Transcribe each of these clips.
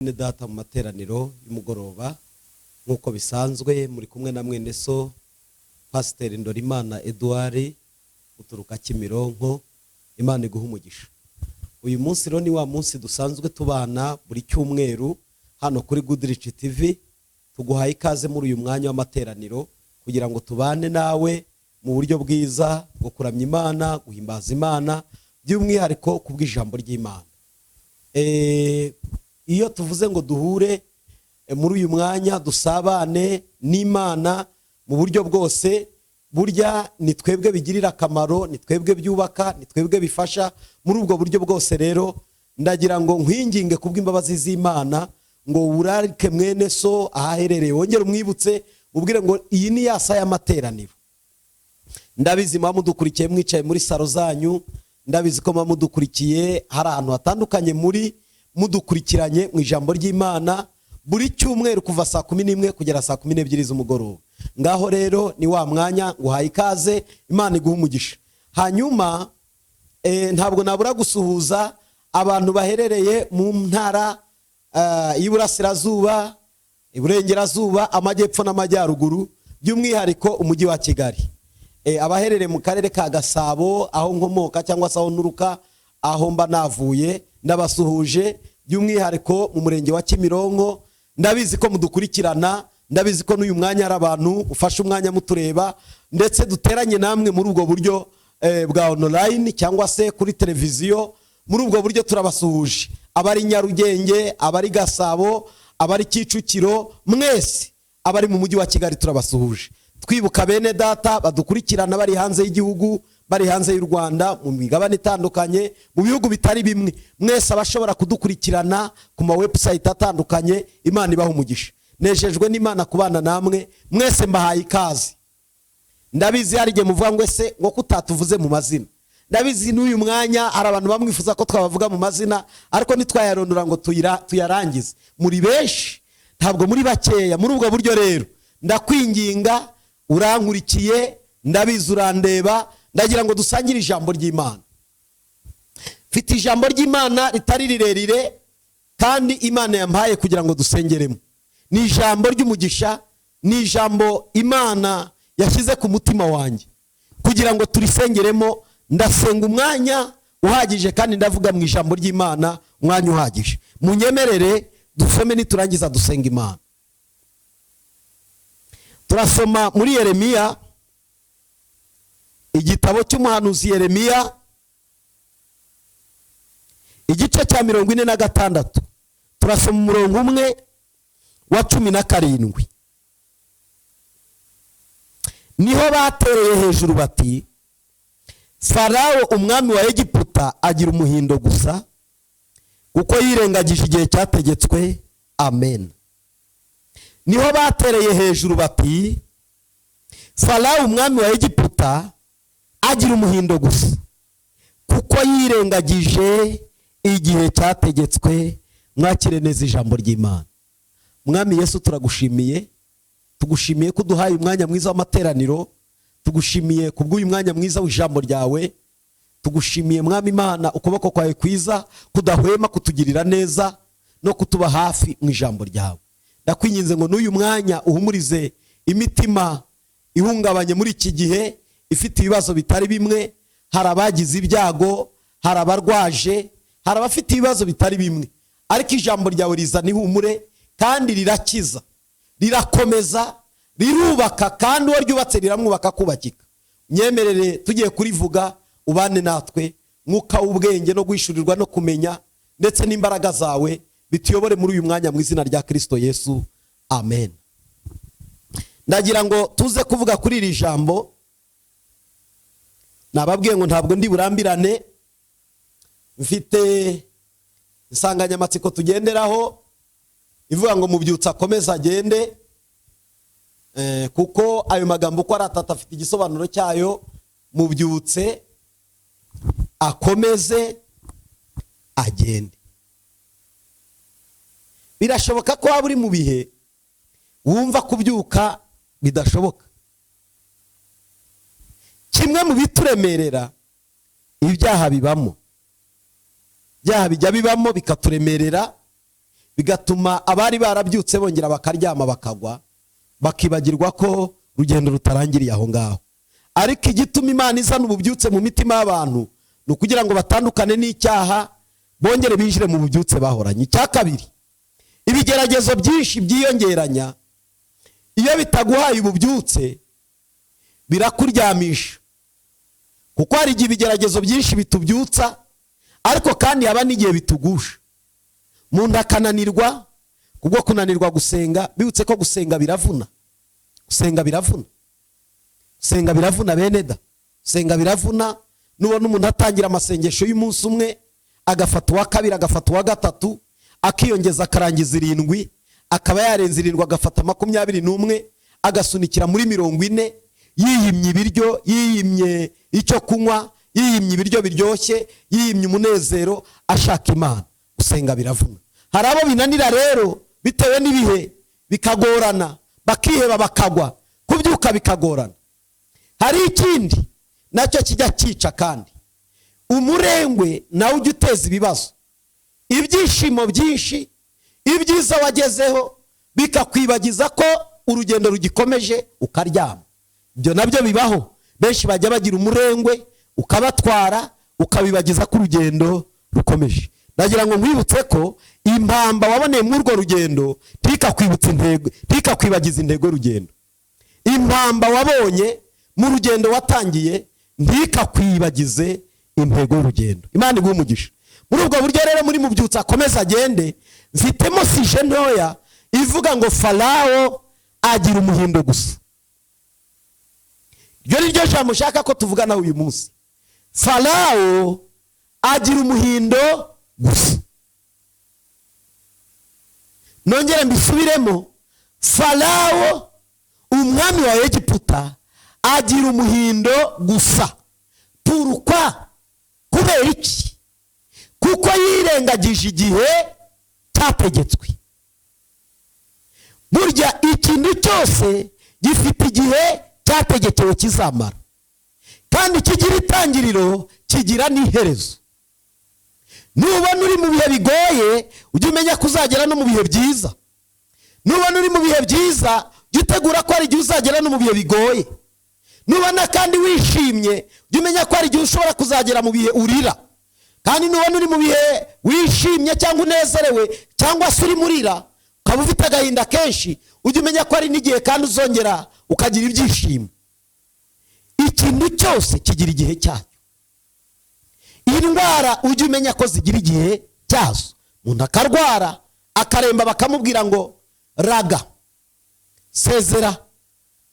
Bene data, mu materaniro y'umugoroba, nk'uko bisanzwe muri kumwe na mwene so Pasiteri Ndorimana Edouard uturuka Kimironko. Imana iguha umugisha. Uyu munsi rero ni wa munsi dusanzwe tubana buri cyumweru hano kuri Goodrich TV. Tuguhaye ikaze muri uyu mwanya w'amateraniro kugira ngo tubane nawe mu buryo bwiza bwo kuramya Imana, guhimbaza Imana, by'umwihariko ku bw'ijambo ry'Imana. Iyo tuvuze ngo duhure muri uyu mwanya dusabane n'Imana mu buryo bwose, burya ni twebwe bigirira akamaro, ni twebwe byubaka, ni twebwe bifasha muri ubwo buryo bwose. Rero ndagira ngo nkwinginge kubw'imbabazi z'Imana ngo wurarike mwene so aho aherereye, wongere umwibutse, ubwire ngo iyi ni ya saa y'amateraniro. Ndabizi muba mudukurikiye mwicaye muri salo zanyu, ndabizi ko muba mudukurikiye hari ahantu hatandukanye muri mudukurikiranye mu ijambo ry'Imana buri cyumweru kuva saa 11 kugera saa 12 z'umugoroba. Ngaho rero ni wa mwanya, nguhaye ikaze, Imana iguha umugisha. Hanyuma ntabwo nabura gusuhuza abantu baherereye mu ntara y'Iburasirazuba, Iburengerazuba, Amajyepfo n'Amajyaruguru, by'umwihariko umujyi wa Kigali. Abaherereye mu karere ka Gasabo, aho nkomoka cyangwa se aho nturuka, aho mba navuye, ndabasuhuje, by'umwihariko mu murenge wa Kimironko. Ndabizi ko mudukurikirana, ndabizi ko n'uyu mwanya hari abantu ufashe umwanya mutureba, ndetse duteranye namwe muri ubwo buryo bwa online cyangwa se kuri televiziyo. Muri ubwo buryo turabasuhuje, abari Nyarugenge, abari Gasabo, abari Kicukiro, mwese abari mu mujyi wa Kigali turabasuhuje. Twibuka bene data badukurikirana bari hanze y'igihugu, bari hanze y'u Rwanda, mu migabane itandukanye, mu bihugu bitari bimwe, mwese abashobora kudukurikirana ku ma website atandukanye, Imana ibaha umugisha. Nejejwe n'Imana kubana namwe mwese, mbahaye ikaze. Ndabizi hari igihe muvuga ngo: "Ese ngo kutatuvuze mu mazina?" Ndabizi n'uyu mwanya hari abantu bamwifuza ko twabavuga mu mazina, ariko ntitwayarondora ngo tuyarangize. Muri benshi, ntabwo muri bakeya. Muri ubwo buryo rero ndakwinginga, urankurikiye, ndabizi urandeba, ndagira ngo dusangire ijambo ry'Imana. Mfite ijambo ry'Imana ritari rirerire kandi Imana yampaye kugira ngo dusengeremo. Ni ijambo ry'umugisha, ni ijambo Imana yashyize ku mutima wanjye kugira ngo turisengeremo. Ndasenga umwanya uhagije kandi ndavuga mu ijambo ry'Imana umwanya uhagije. Munyemerere dusome, niturangiza dusenga Imana. Turasoma muri Yeremiya, igitabo cy'umuhanuzi Yeremiya, igice cya 46. Turasoma umurongo umwe wa 17. Niho batereye hejuru bati: "Farawo umwami wa Egiputa agira umuhindo gusa, kuko yirengagije igihe cyategetswe." Amen. Niho batereye hejuru bati: "Farawo umwami wa Egiputa agira umuhindo gusa, kuko yirengagije igihe cyategetswe." Mwakire neza ijambo ry'Imana. Mwami Yesu, turagushimiye, tugushimiye ko uduhaye umwanya mwiza w'amateraniro, tugushimiye kubw'uyu mwanya mwiza w'ijambo ryawe. Tugushimiye, Mwami Imana, ukuboko kwawe kwiza kudahwema kutugirira neza no kutuba hafi mu ijambo ryawe. Ndakwinginze ngo n'uyu mwanya uhumurize imitima ihungabanye muri iki gihe, ifite ibibazo bitari bimwe. Hari abagize ibyago, hari abarwaje, hari abafite ibibazo bitari bimwe, ariko ijambo ryawe rizana ihumure kandi rirakiza, rirakomeza, rirubaka, kandi uwo ryubatse riramwubaka kubakika. Nyemerere tugiye kurivuga, ubane natwe. Mwuka w'ubwenge no guhishurirwa no kumenya ndetse n'imbaraga zawe bituyobore muri uyu mwanya, mu izina rya Kirisito Yesu, amen. Ndagira ngo tuze kuvuga kuri iri jambo. Nababwiye ngo ntabwo ndi burambirane. Mfite insanganyamatsiko tugenderaho ivuga ngo "Mubyutse akomeze agende", kuko ayo magambo uko ari atatu afite igisobanuro cyayo: mubyutse, akomeze, agende. Birashoboka ko waba uri mu bihe wumva kubyuka bidashoboka. Kimwe mu bituremerera, ibyaha bibamo. Ibyaha bijya bibamo bikaturemerera, Bigatuma abari barabyutse bongera bakaryama, bakagwa, bakibagirwa ko urugendo rutarangiriye aho ngaho. Ariko igituma Imana izana ububyutse mu mitima y'abantu ni ukugira ngo batandukane n'icyaha, bongere binjire mu bubyutse bahoranye. Icya kabiri, ibigeragezo byinshi byiyongeranya, iyo bitaguhaye ububyutse birakuryamisha, kuko hari igihe ibigeragezo byinshi bitubyutsa, ariko kandi haba n'igihe bitugusha, umuntu akananirwa kubwo kunanirwa gusenga. Bibutse ko gusenga biravuna, gusenga biravuna, gusenga biravuna, bene da, gusenga biravuna. Nubona umuntu atangira amasengesho y'umunsi umwe, agafata uwa kabiri, agafata uwa gatatu, akiyongeza akarangiza 7, akaba yarenza 7 agafata 21, agasunikira muri 40, yiyimye ibiryo, yiyimye icyo kunywa, yiyimye ibiryo biryoshye, yiyimye umunezero, ashaka Imana. Gusenga biravuna. Hari abo binanira rero bitewe n'ibihe, bikagorana, bakiheba, bakagwa, kubyuka bikagorana. Hari ikindi nacyo kijya cyica kandi, umurengwe nawe ujya uteza ibibazo. Ibyishimo byinshi, ibyiza wagezeho, bikakwibagiza ko urugendo rugikomeje, ukaryama. Ibyo nabyo bibaho. Benshi bajya bagira umurengwe ukabatwara, ukabibagiza ko urugendo rukomeje. Ndagira ngo nkwibutse ko impamba waboneye muri urwo rugendo ntikakwibutse intego, ntikakwibagize intego y'urugendo. Impamba wabonye mu rugendo watangiye ntikakwibagize intego y'urugendo. Imana iguhe umugisha. Muri ubwo buryo rero, muri mubyutse akomeze agende, mfitemo sujet ntoya ivuga ngo "Farawo agira umuhindo gusa". Iryo ni ryo jambo ushaka ko tuvuganaho uyu munsi. Farawo agira umuhindo gusa. Nongere mbisubiremo: Farawo, umwami wa Egiputa, agira umuhindo gusa. Pourquoi? Kubera iki? Kuko yirengagije igihe cyategetswe. Burya ikintu cyose gifite igihe cyategekewe kizamara, kandi kigira itangiriro, kigira n'iherezo. Nubona uri mu bihe bigoye, ujye umenya ko uzagera no mu bihe byiza. Nubona uri mu bihe byiza, jya utegura ko hari igihe uzagera no mu bihe bigoye. Nubona kandi wishimye, jya umenya ko hari igihe ushobora kuzagera mu bihe urira. Kandi nubona uri mu bihe wishimye cyangwa unezerewe, cyangwa se urimo urira ukaba ufite agahinda kenshi, ujye umenya ko hari n'igihe kandi uzongera ukagira ibyishimo. Ikintu cyose kigira igihe cyacyo. Indwara, ujye umenya ko zigira igihe cyazo. Umuntu akarwara, akaremba, bakamubwira ngo raga, sezera,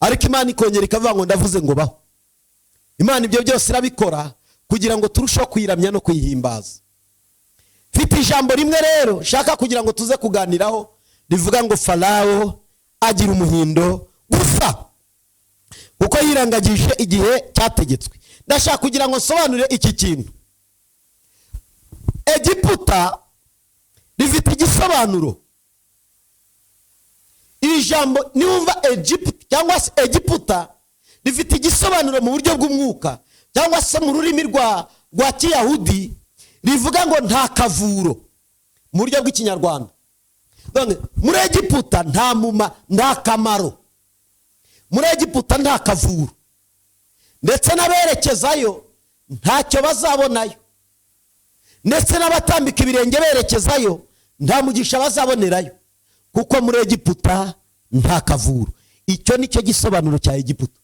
ariko Imana ikongera ikavuga ngo "Ndavuze ngo baho". Imana ibyo byose irabikora kugira ngo turusheho kuyiramya no kuyihimbaza. Mfite ijambo rimwe rero shaka kugira ngo tuze kuganiraho, rivuga ngo "Farawo agira umuhindo gusa kuko yirengagije igihe cyategetswe". Ndashaka kugira ngo nsobanure iki kintu. Egiputa rifite igisobanuro. Iri jambo niwumva Egiputa cyangwa se Egiputa, rifite igisobanuro mu buryo bw'umwuka cyangwa se mu rurimi rwa kiyahudi, rivuga ngo nta kavuro mu buryo bw'Ikinyarwanda. Donc, muri Egiputa nta muma, nta kamaro, muri Egiputa nta kavuro, ndetse n'aberekezayo ntacyo bazabonayo, ndetse n'abatambika ibirenge berekezayo nta mugisha bazabonerayo, kuko muri Egiputa nta kavuro. Icyo ni cyo gisobanuro cya Egiputa.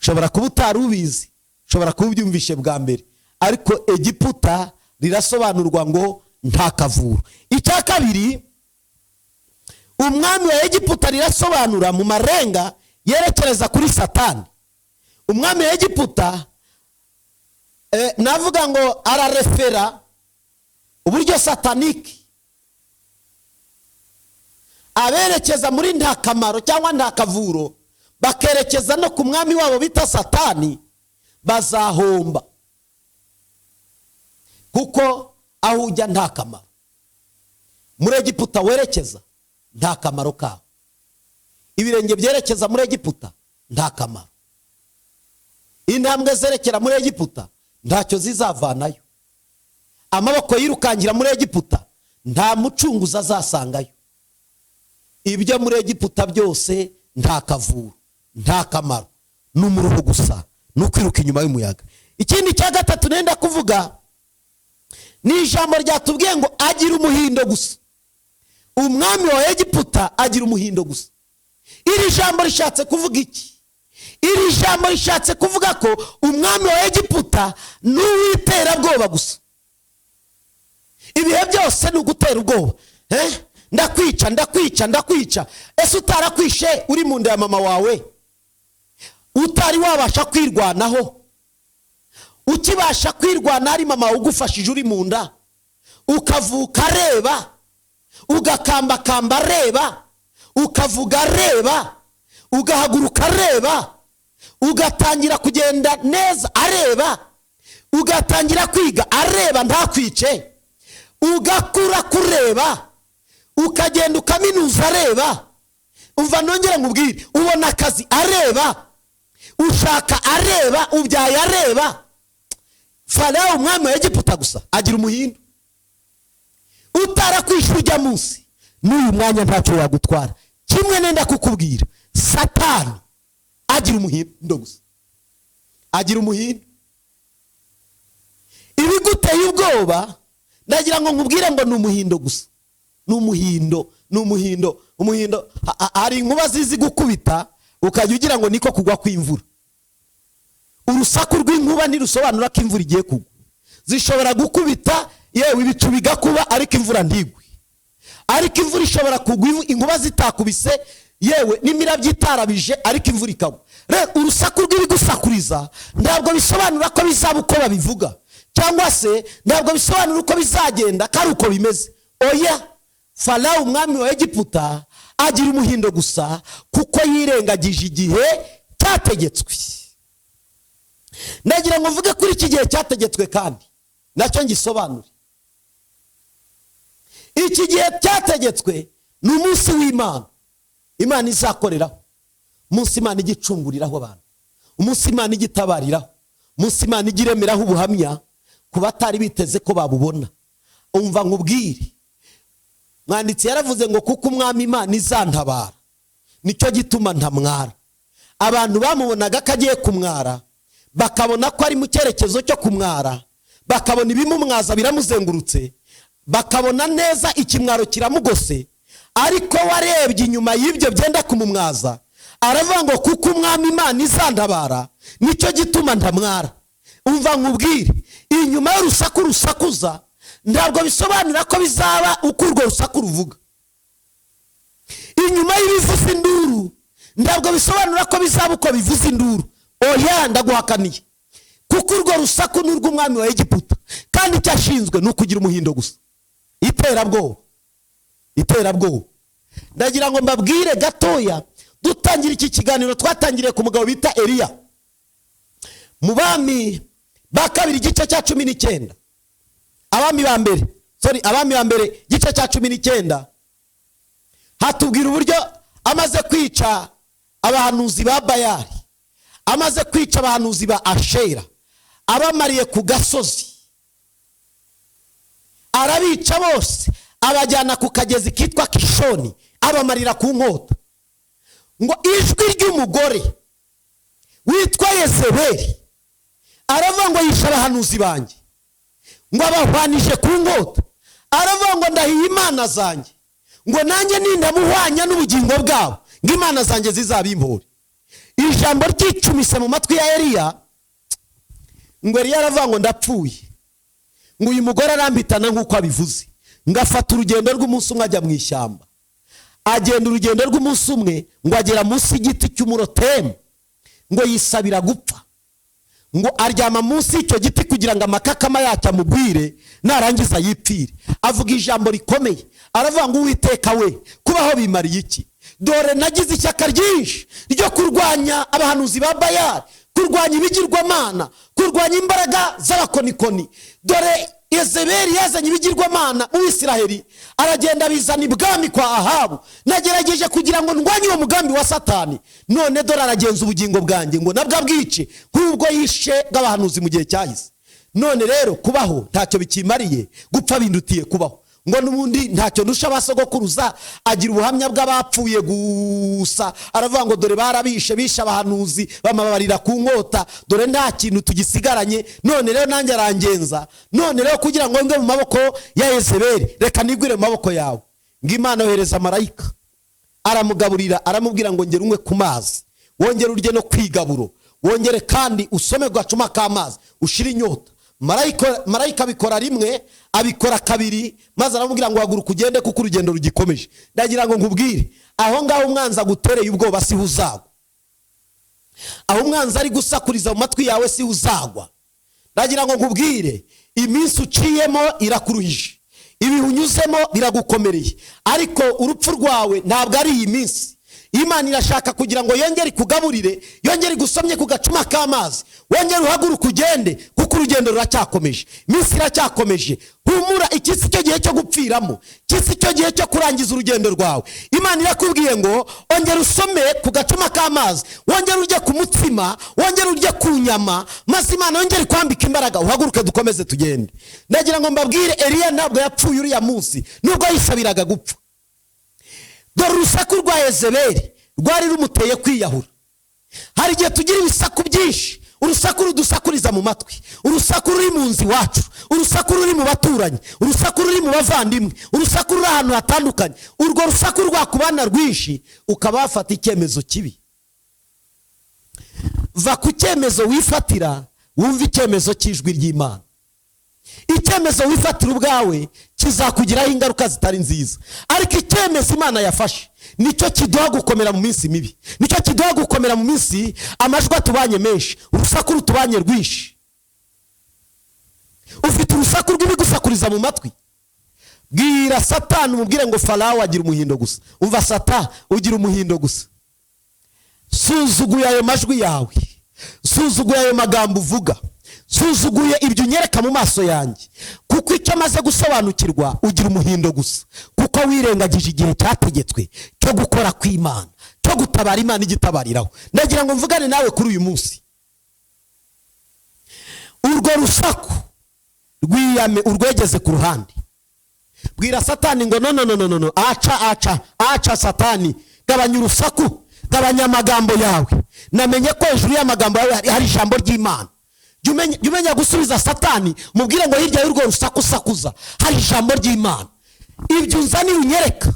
Ushobora kuba utari ubizi, ushobora kuba ubyumvishe bwa mbere, ariko Egiputa rirasobanurwa ngo nta kavuro. Icya kabiri, umwami wa Egiputa rirasobanura mu marenga yerekereza kuri Satani. Umwami wa Egiputa, navuga ngo ararefera uburyo satanique, aberekeza muri nta kamaro cyangwa nta kavuro, bakerekeza no ku mwami wabo bita Satani, bazahomba, kuko aho ujya nta kamaro. Muri Egiputa werekeza nta kamaro kaho. Ibirenge byerekeza muri Egiputa nta kamaro. Intambwe zerekera muri Egiputa ntacyo zizavanayo. Amaboko yirukangira muri Egiputa ntacyo azavanayo. Nta mucunguzi azasangayo. Ibyo muri Egiputa byose nta kavuro, nta kamaro, ni umuruho gusa, ni ukwiruka inyuma y'umuyaga. Ikindi cya gatatu nenda kuvuga ni ijambo ryatubwiye ngo agira umuhindo gusa. Umwami wa Egiputa agira umuhindo gusa. Iri jambo rishatse kuvuga iki? Iri jambo rishatse kuvuga ko umwami wa Egiputa ni uw'iterabwoba gusa. Ibihe byose ni ugutera ubwoba. Ndakwica, ndakwica, ndakwica. Ese utarakwishe uri mu nda ya mama wawe, utari wabasha kwirwanaho, ukibasha kwirwana ari mama ugufashije uri mu nda, ukavuka areba, ugakambakamba areba, ukavuga areba, ugahaguruka areba, ugatangira kugenda neza areba, ugatangira kwiga areba ntakwice, ugakura kureba, ukagenda ukaminuza areba. Umva nongere nkubwire, ubona akazi areba, ushaka areba, ubyaye areba. Farawo umwami wa Egiputa gusa agira umuhindo. Utarakwishe ujya munsi n'uyu mwanya ntacyo yagutwara. Kimwe nenda kukubwira, Satani agira umuhindo gusa, agira umuhindo. Ibiguteye ubwoba ndagira ngo nkubwire ngo ni umuhindo gusa, ni umuhindo, ni umuhindo, umuhindo. Hari inkuba zizi gukubita ukajya ugira ngo niko kugwa kw'imvura. Urusaku rw'inkuba ntirusobanura ko imvura igiye kugwa. Zishobora gukubita yewe ibicu bigakuba, ariko imvura ntigwe. Ariko imvura ishobora kugwa inkuba zitakubise, yewe n'imirabyo itarabije, ariko imvura ikagwa. Rero urusaku rw'ibigusakuriza ntabwo bisobanura ko bizaba uko babivuga, cyangwa se ntabwo bisobanura uko bizagenda ko ari uko bimeze. Oya, Farawo umwami wa Egiputa agira umuhindo gusa kuko yirengagije igihe cyategetswe. Ndagira ngo mvuge kuri iki gihe cyategetswe kandi nacyo ngisobanure. Iki gihe cyategetswe ni umunsi w'Imana, Imana izakoreraho, umunsi Imana igicunguriraho abantu, umunsi Imana igitabariraho, umunsi Imana igiremeraho ubuhamya ku batari biteze ko babubona. Umva nkubwire, mwanditsi yaravuze ngo kuko umwami Imana izantabara nicyo gituma ntamwara. Abantu bamubonaga ko agiye kumwara, bakabona ko ari mu cyerekezo cyo kumwara, bakabona ibimumwaza biramuzengurutse, bakabona neza ikimwaro kiramugose, ariko warebye inyuma y'ibyo byenda kumumwaza aravuga ngo kuko umwami Imana izantabara nicyo gituma ntamwara. Umva nkubwire, inyuma y'urusaku rusakuza ntabwo bisobanura ko bizaba uko urwo rusaku ruvuga. Inyuma y'ibivuza induru ntabwo bisobanura ko bizaba uko bivuza induru. Oya, ndaguhakaniye, kuko urwo rusaku ni urw'umwami wa Egiputa, kandi icyo ashinzwe ni ukugira umuhindo gusa, iterabwoba, iterabwoba. Ndagira ngo mbabwire gatoya, dutangira iki kiganiro twatangiriye ku mugabo bita Eliya. Mu Bami ba Kabiri igice cya 19, Abami ba mbere, sorry, Abami ba mbere igice cya 19, hatubwira uburyo amaze kwica abahanuzi ba Bayali, amaze kwica abahanuzi ba Ashera, abamariye ku gasozi, arabica bose, abajyana ku kagezi kitwa Kishoni, abamarira ku nkota. Ngo ijwi ry'umugore witwa Yezebeli aravuga ngo yishe abahanuzi banjye, ngo abahwanije ku nkota, aravuga ngo ndahiye imana zanjye, ngo nanjye nindamuhwanya n'ubugingo bwabo, ngo imana zanjye zizabimpore. Ijambo ryicumise mu matwi ya Eliya, ngo Eliya aravuga ngo ndapfuye, ngo uyu mugore arambitana nk'uko abivuze. Ngafata urugendo rw'umunsi umwe ajya mu ishyamba, agenda urugendo rw'umunsi umwe ngo agera munsi y'igiti cy'umurotemu, ngo yisabira gupfa, ngo aryama munsi y'icyo giti kugira ngo amakakama yacyo amugwire, narangiza yipfire. Avuga ijambo rikomeye, aravuga ngo Uwiteka we, kubaho bimariye iki? Dore nagize ishyaka ryinshi ryo kurwanya abahanuzi ba Bayali, kurwanya ibigirwamana, kurwanya imbaraga z'abakonikoni. Dore Yezebeli yazanye ibigirwamana mu Isiraheli, aragenda abizana ibwami kwa Ahabu. Nagerageje kugira ngo ndwanye uwo mugambi wa Satani, none dore aragenza ubugingo bwanjye ngo nabwo abwice nk'ubwo yishe bw'abahanuzi mu gihe cyahise. None rero kubaho ntacyo bikimariye, gupfa bindutiye kubaho. Ngo n'ubundi ntacyo ndusha abasogokuruza. Agira ubuhamya bw'abapfuye gusa, aravuga ngo dore barabishe, bishe abahanuzi, bamabarira ku nkota, dore nta kintu tugisigaranye. None rero nanjye arangenza, none rero kugira ngo nge mu maboko ya Yezebeli, reka nigwire mu maboko yawe. Ngo Imana yohereza marayika, aramugaburira, aramubwira ngo ngere unywe ku mazi, wongere urye no kwigaburo, wongere kandi usome gacuma k'amazi ushire inyota. Marayika abikora rimwe, abikora kabiri, maze aramubwira ngo haguruka ugende kuko urugendo rugikomeje. Ndagira ngo nkubwire, aho ngaho umwanzi agutereye ubwoba siho uzagwa, aho umwanzi ari gusakuriza mu matwi yawe siho uzagwa. Ndagira ngo nkubwire, iminsi uciyemo irakuruhije, ibihe unyuzemo biragukomereye, ariko urupfu rwawe ntabwo ari iyi minsi. Imana irashaka kugira ngo yongere ikugaburire, yongere igusomye ku gacuma k'amazi, wongere uhaguruke ugende kuko urugendo ruracyakomeje, iminsi iracyakomeje. Humura, iki si cyo gihe cyo gupfiramo, iki si cyo gihe cyo kurangiza urugendo rwawe. Imana irakubwiye ngo ongera usome ku gacuma k'amazi, wongere urye ku mutsima, wongere urye ku nyama, maze Imana yongere ikwambike imbaraga, uhaguruke dukomeze tugende. Ndagira ngo mbabwire, Eliya ntabwo yapfuye uriya munsi nubwo yisabiraga gupfa. Dore urusaku rwa Yezebeli rwari rumuteye kwiyahura. Hari igihe tugira ibisaku byinshi, urusaku rudusakuriza mu matwi, urusaku ruri mu nzu iwacu, urusaku ruri mu baturanyi, urusaku ruri mu bavandimwe, urusaku ruri ahantu hatandukanye. Urwo rusaku rwakubana rwinshi, ukaba wafata icyemezo kibi. Va ku cyemezo wifatira, wumve icyemezo cy'ijwi ry'Imana. Icyemezo wifatira ubwawe kizakugiraho ingaruka zitari nziza, ariko icyemezo Imana yafashe nicyo kiduha gukomera mu minsi mibi, nicyo kiduha gukomera mu minsi amajwi atubanye menshi, urusaku rutubanye rwinshi. Ufite urusaku rw'ibigusakuriza mu matwi, bwira Satani, umubwire ngo Farawo agira umuhindo gusa. Umva Sata, ugira umuhindo gusa. Suzuguye ayo majwi yawe, suzuguye ayo magambo uvuga, suzuguye ibyo unyereka mu maso yanjye, kuko icyo amaze gusobanukirwa ugira umuhindo gusa, kuko wirengagije igihe cyategetswe cyo gukora kw'Imana, cyo gutabara Imana igitabariraho. Ndagira ngo mvugane nawe kuri uyu munsi, urwo rusaku rwiyame urwegeze ku ruhande. Bwira Satani ngo no no no no no, aca aca aca Satani, gabanya urusaku, gabanya amagambo yawe. Namenye ko hejuru y'amagambo yawe hari ijambo ry'Imana. Jya umenya gusubiza Satani, mubwire ngo hirya y'urwo rusaku sakuza hari ijambo ry'Imana. Ibyo unzaniye unyereka,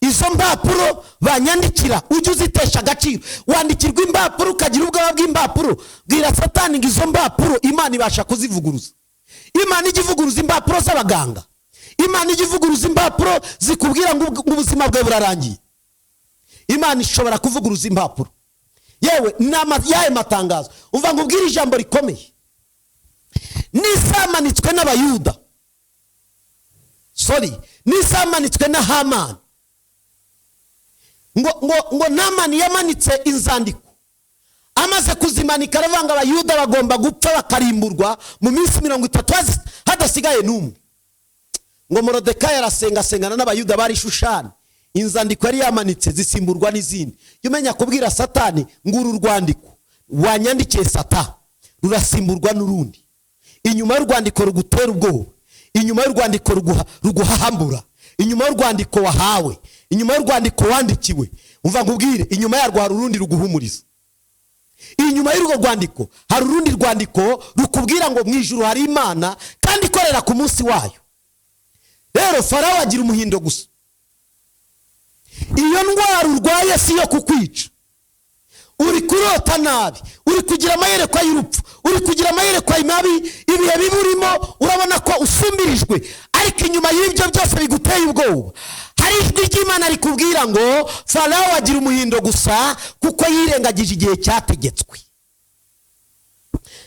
izo mpapuro banyandikira ujye uzitesha agaciro. Wandikirwa impapuro ukagira ubwoba bw'impapuro, bwira Satani ngo izo mpapuro Imana ibasha kuzivuguruza. Imana ijya ivuguruza impapuro z'abaganga, Imana ijya ivuguruza impapuro zikubwira ngo ubuzima bwawe burarangiye. Imana ishobora kuvuguruza impapuro. Yewe yaye matangazo, umva ngo ubwire ijambo rikomeye. Nisamanitswe n'Abayuda, sorry, nisamanitswe na Hamani, ngo ngo ngo Namani yamanitse inzandiko, amaze kuzimanika aravuga ngo Abayuda bagomba gupfa bakarimburwa mu minsi 30 hadasigaye n'umwe. Ngo Morodekayi arasenga, asengana n'Abayuda bari Shushani, inzandiko yari yamanitse zisimburwa n'izindi. Jya umenya kubwira Satani ngo uru rwandiko wanyandikiye Sata rurasimburwa n'urundi. Inyuma y'urwandiko rugutera ubwoba, inyuma y'urwandiko ruguhahambura, inyuma y'urwandiko wahawe, inyuma y'urwandiko wandikiwe, umva nkubwire, inyuma yarwo hari urundi ruguhumuriza. Inyuma y'urwo rwandiko hari urundi rwandiko rukubwira ngo mu ijuru hari Imana kandi ikorera ku munsi wayo. Rero Farawo agira umuhindo gusa. Iyo ndwara urwaye si iyo kukwica. Uri kurota nabi, uri kugira amayerekwa y'urupfu, uri kugira amayerekwa mabi, ibihe bibi urimo urabona ko usumbirijwe, ariko inyuma y'ibyo byose biguteye ubwoba hari ijwi ry'Imana rikubwira ngo Farawo agira umuhindo gusa kuko yirengagije igihe cyategetswe.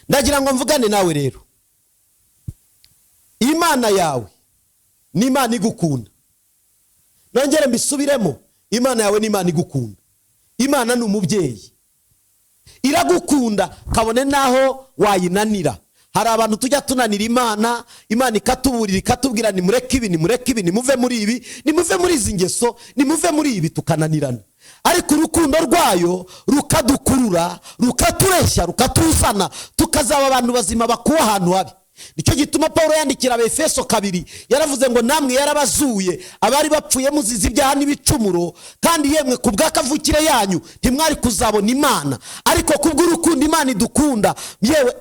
Ndagira ngo mvugane nawe rero, Imana yawe ni Imana igukunda. Nongere mbisubiremo, Imana yawe ni Imana igukunda. Imana ni umubyeyi, iragukunda kabone naho wayinanira. Hari abantu tujya tunanira Imana, Imana ikatuburira ikatubwira nimureke ibi, nimureke ibi, nimuve muri ibi, nimuve muri izi ngeso, nimuve muri ibi, tukananirana. Ariko urukundo rwayo rukadukurura, rukatureshya, rukatuzana, tukazaba abantu bazima bakuwe ahantu habi. Nicyo gituma Paul yandikira Abefeso 2 yaravuze ngo namwe yarabazuye abari bapfuye muzize ibyaha n'ibicumuro, kandi yemwe ku bw'akavukire yanyu ntimwari kuzabona Imana, ariko kubw'urukundo Imana idukunda, yewe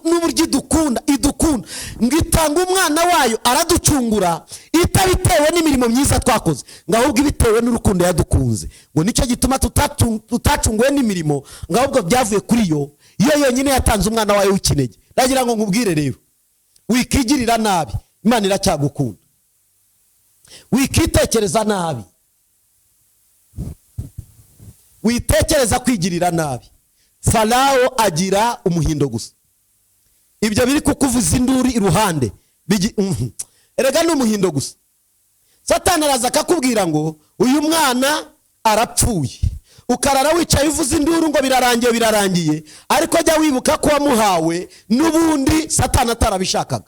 n'uburyo idukunda ngo itanga umwana wayo araducungura, itabitewe n'imirimo myiza twakoze, ngo ahubwo ibitewe n'urukundo yadukunze. Ngo nicyo gituma tutacunguwe n'imirimo, ngo ahubwo byavuye kuri yo, iyo yonyine yatanze umwana wayo w'ikinege. Ndagira ngo nkubwire rero, wikigirira nabi, Imana iracyagukunda. Wikitekereza nabi, witekereza kwigirira nabi. Farawo agira umuhindo gusa, ibyo biri kukuvuza induru iruhande, erega ni umuhindo gusa. Satani araza akakubwira ngo uyu mwana arapfuye, ukarara wicaye uvuza induru ngo birarangiye birarangiye, ariko jya wibuka ko wamuhawe n'ubundi Satani atarabishakaga.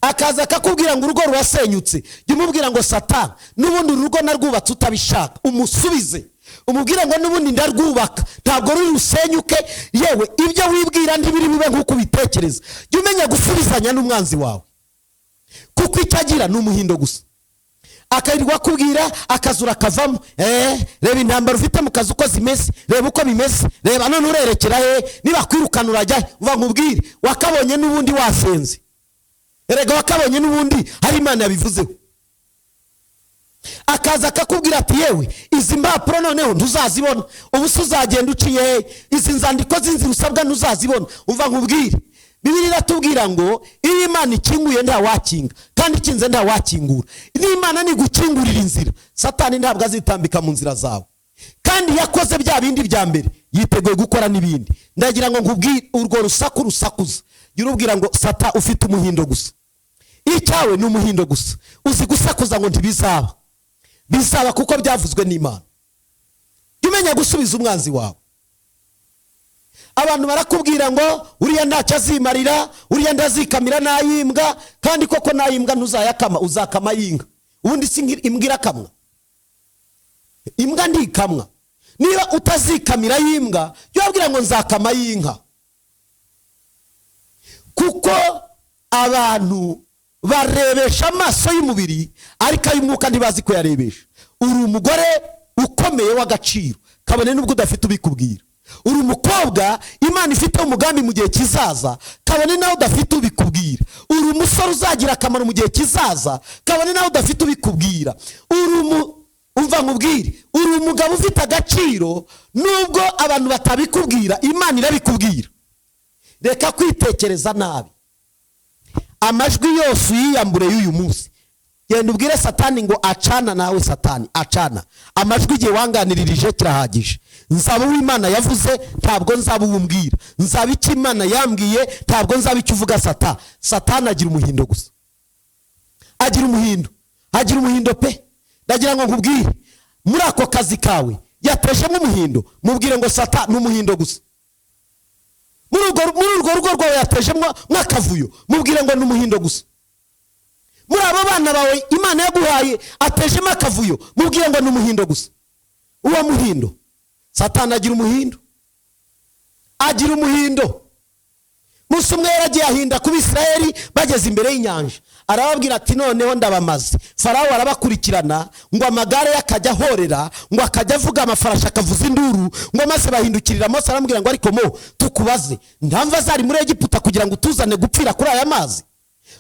Akaza akakubwira ngo urugo rurasenyutse, jya umubwira ngo Satani n'ubundi urugo narwubatse utabishaka, umusubize umubwire ngo n'ubundi ndarwubaka ntabwo ruri rusenyuke, yewe ibyo wibwira ntibiri bibe nk'uko ubitekereza. Jya umenya gusubizanya n'umwanzi wawe, kuko icyo agira ni umuhindo gusa. Akarirwa akubwira akazura akavamo, reba intambara ufite mu kazi uko zimeze, reba uko bimeze, reba none urerekera he, niba kwirukana urajya, uva nkubwire wakabonye n'ubundi wasenze, erega wakabonye n'ubundi hari Imana yabivuzeho. Akaza akakubwira ati yewe izi mpapuro noneho ntuzazibona, ubu se uzagenda uciye he, izi nzandiko z'inzira usabwa ntuzazibona. Uva nkubwire, Bibiliya iratubwira ngo iyo Imana ikinguye nta wakinga, kandi ikinze nta wakingura. N'Imana nigukingurira inzira, Satani ntabwo azitambika mu nzira zawe. Kandi yakoze bya bindi bya mbere, yiteguye gukora n'ibindi. Ndagira ngo nkubwire urwo rusaku rusakuza, jya urubwira ngo Sata ufite umuhindo gusa, icyawe ni umuhindo gusa, uzi gusakuza ngo ntibizaba, bizaba kuko byavuzwe n'Imana. Jya umenya gusubiza umwanzi wawe. Abantu barakubwira ngo uriya ntacyo azimarira, uriya ndazikamira nayimbwa, kandi koko nayimbwa ntuzayakama, uzakama yinga. Ubundi si imbwa irakamwa, imbwa ndikamwa. Niba utazikamira yimbwa, jya ubabwira ngo nzakama yinka. Kuko abantu barebesha amaso y'umubiri, ariko ay'umwuka ntibazi kuyarebesha. Uri umugore ukomeye w'agaciro, kabone nubwo udafite ubikubwira. Uri umukobwa Imana ifite umugambi mu gihe kizaza, kabone nawe udafite ubikubwira. Uri umusore uzagira akamaro mu gihe kizaza, kabone nawe udafite ubikubwira. Umva nkubwire, uri umugabo ufite agaciro nubwo abantu batabikubwira, Imana irabikubwira. Reka kwitekereza nabi, amajwi yose uyiyambure y'uyu munsi. Genda ubwire Satani ngo acana nawe, Satani acana. Amajwi igihe wanganiririje kirahagije. Nzaba uw'Imana yavuze, ntabwo nzaba uwumbwira. Nzaba icyo Imana yambwiye, ntabwo nzaba icyo uvuga. Satani agira umuhindo gusa, agira umuhindo, agira umuhindo pe. Ndagira ngo nkubwire, muri ako kazi kawe yatejemo umuhindo, mubwire ngo Sata ni umuhindo gusa. Muri urwo rugo rwawe yatejemo mwakavuyo, mubwire ngo ni umuhindo gusa. Muri abo bana bawe Imana yaguhaye atejemo akavuyo, mubwire ngo ni umuhindo gusa. Uwo muhindo, Satani agira umuhindo, agira umuhindo. Musa umwe yaragiye ahinda ku Bisirayeli bageze imbere y'inyanja, arababwira ati noneho ndabamaze. Farawo arabakurikirana ngo amagare akajya ahorera, ngo akajya avuga, amafarashi akavuza induru, ngo maze bahindukirira Mose aramubwira ngo ariko mo tukubaze, ntamva zari muri Egiputa kugira ngo utuzane gupfira kuri aya mazi?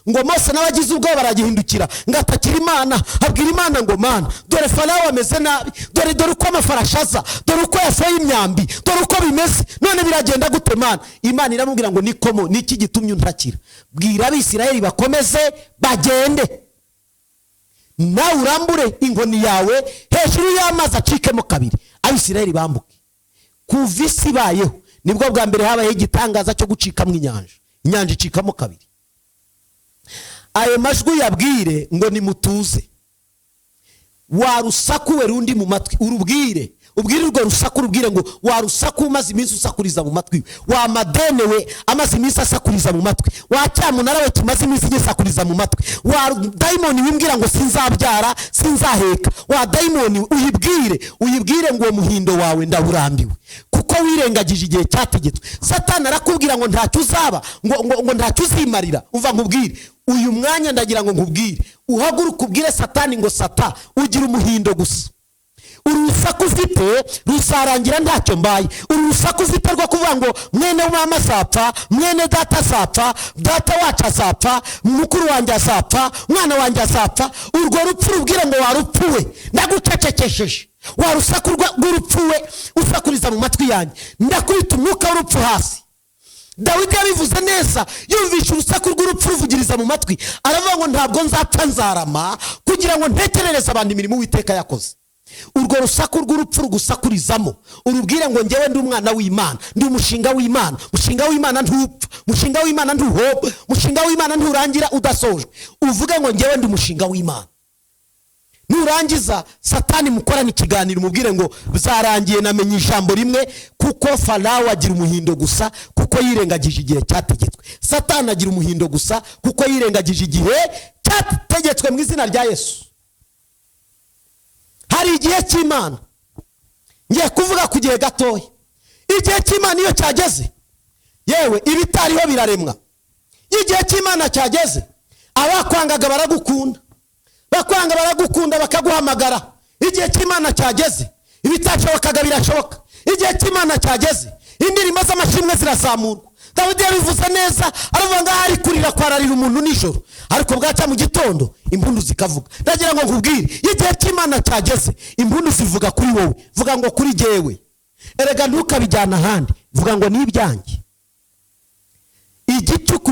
Ngo Mose n'abagize ubwoba baragihindukira, ngo atakira Imana, abwira Imana ngo Mana dore Farawo ameze nabi, dore uko amafarashi aza, dore uko yafoye imyambi, dore uko bimeze, none biragenda gute Mana? Imana iramubwira ngo nikomo niki gitumye untakira? Bwira Abisirayeli bakomeze bagende, nawe urambure inkoni yawe hejuru y'amazi acikemo kabiri, Abisirayeli bambuke. Kuva isi ibayeho nibwo bwa mbere habayeho igitangaza cyo gucikamo inyanja, inyanja icikamo kabiri. Ayo majwi yabwire ngo nimutuze, warusaku we rundi mu matwi urubwire, ubwire urwo rusaku, urubwire ngo warusaku umaze iminsi usakuriza mu matwi, wa madene we amaze iminsi asakuriza mu matwi, wa cyamunara we kimaze iminsi gisakuriza mu matwi, wa dayimoni wimbwira ngo sinzabyara sinzaheka, wa dayimoni uyibwire, uyibwire ngo uwo muhindo wawe ndawurambiwe, kuko Kuko wirengagije igihe cyategetswe. Satani arakubwira ngo ntacyo uzaba, ngo ntacyo uzimarira. Umva nkubwire, uyu mwanya ndagira ngo nkubwire, uhaguruke ubwire Satani ngo: "Sata, ugira umuhindo gusa. Uru rusaku ufite ruzarangira ntacyo mbaye. Uru rusaku ufite rwo kuvuga ngo mwene mama azapfa, mwene data azapfa, data wacu azapfa, mukuru wanjye azapfa, umwana wanjye azapfa, urwo rupfu rubwire ngo: warupfuwe, ndagucecekesheje. Wa rusaku rw'urupfu we usakuriza mu matwi yanjye, ndakubita umwuka w'urupfu hasi." Dawidi yabivuze neza, yumvisha urusaku rw'urupfu ruvugiriza mu matwi, aravuga ngo: "Ntabwo nzapfa, nzarama kugira ngo ntekerereze abantu imirimo Uwiteka yakoze." Urwo rusaku rw'urupfu rugusakurizamo, urubwire ngo: "Ngewe ndi umwana w'Imana, ndi umushinga w'Imana. Umushinga w'Imana ntupfa, umushinga w'Imana ntuhoba, umushinga w'Imana nturangira udasojwe." Uvuge ngo: "Ngewe ndi umushinga w'Imana." Nurangiza, Satani mukorane ikiganiro, umubwire ngo: "Byarangiye, namenye ijambo rimwe." Kuko Farawo agira umuhindo gusa kuko yirengagije igihe cyategetswe. Satani agira umuhindo gusa kuko yirengagije igihe cyategetswe. Mu izina rya Yesu, hari igihe cy'Imana. Ngiye kuvuga ku gihe gatoya. Igihe cy'Imana iyo cyageze, yewe, ibitariho biraremwa. Iyo igihe cy'Imana cyageze, abakwangaga baragukunda, bakwanga baragukunda, bakaguhamagara. Igihe cy'Imana cyageze, ibitashobokaga birashoboka. Igihe cy'Imana cyageze, indirimbo z'amashimwe zirazamurwa. Dawidi yabivuze neza, aravuga ngo ahari kurira kwararira umuntu nijoro, ariko bwacya mu gitondo impundu zikavuga. Ndagira ngo nkubwire, iyo igihe cy'Imana cyageze, impundu zivuga kuri wowe. Vuga ngo: "Kuri jyewe." Erega ntukabijyana ahandi, vuga ngo: "Ni ibyanjye." Igicuku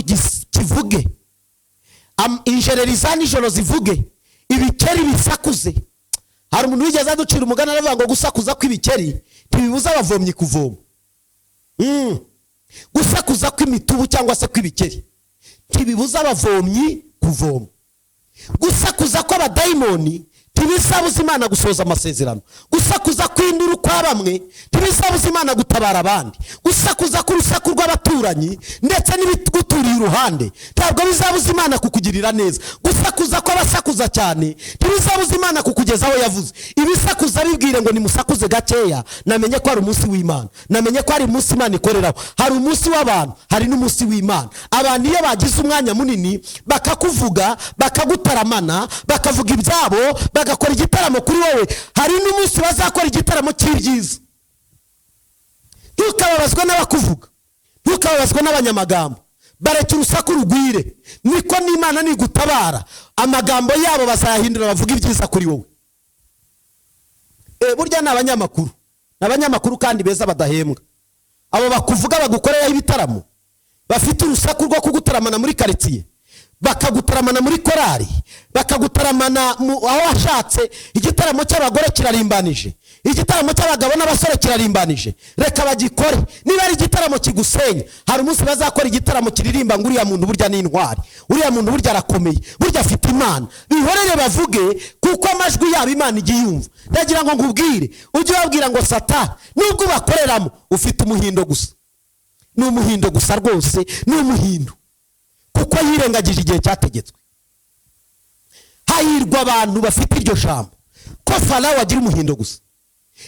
kivuge, injereri za nijoro zivuge, ibikeri bisakuze. Hari umuntu wigeze aducira umugani, aravuga ngo gusakuza kw'ibikeri ntibibuza abavomyi kuvoma. Gusakuza kw'imitubu cyangwa se kw'ibikeri ntibibuza abavomyi kuvoma. Gusakuza kw'abadayimoni ntibizabuza Imana gusohoza amasezerano. Gusakuza kw'induru kwa bamwe ntibizabuza Imana gutabara abandi. Gusakuza k'urusaku rw'abaturanyi ndetse n'ibiguturiye iruhande ntabwo bizabuza Imana kukugirira neza. Gusakuza kw'abasakuza cyane ntibizabuza Imana kukugeza aho yavuze. Ibisakuza bibwire ngo: "Nimusakuze gakeya, namenye ko hari umunsi w'Imana, namenye ko hari umunsi Imana ikoreraho." Hari umunsi w'abantu, hari n'umunsi w'Imana. Abantu iyo bagize umwanya munini bakakuvuga, bakagutaramana, bakavuga ibyabo, bagakora igitaramo kuri wowe, hari n'umunsi bazakora igitaramo cy'ibyiza. Ntukababazwe n'abakuvuga, ntukababazwe n'abanyamagambo. Bareke urusaku rugwire, niko n'Imana nigutabara, amagambo yabo bazayahindura, bavuga ibyiza kuri wowe. Burya ni abanyamakuru, ni abanyamakuru kandi beza badahembwa. Abo bakuvuga, bagukoreraho ibitaramo, bafite urusaku rwo kugutaramana muri karitsiye, bakagutaramana muri korari, bakagutaramana aho washatse. Igitaramo cy'abagore kirarimbanije, igitaramo cy'abagabo n'abasore kirarimbanije. Reka bagikore. Niba ari igitaramo kigusenya, hari umunsi bazakora igitaramo kiririmba ngo: "Uriya muntu burya ni intwari, uriya muntu burya arakomeye, burya afite Imana." Bihorere bavuge, kuko amajwi yabo Imana ijya iyumva. Ndagira ngo nkubwire, ujye ubabwira ngo: "Sata, nubwo ubakoreramo, ufite umuhindo gusa." Ni umuhindo gusa rwose, ni umuhindo kuko yirengagije igihe cyategetswe. Hahirwa abantu bafite iryo jambo, ko Farawo agira umuhindo gusa.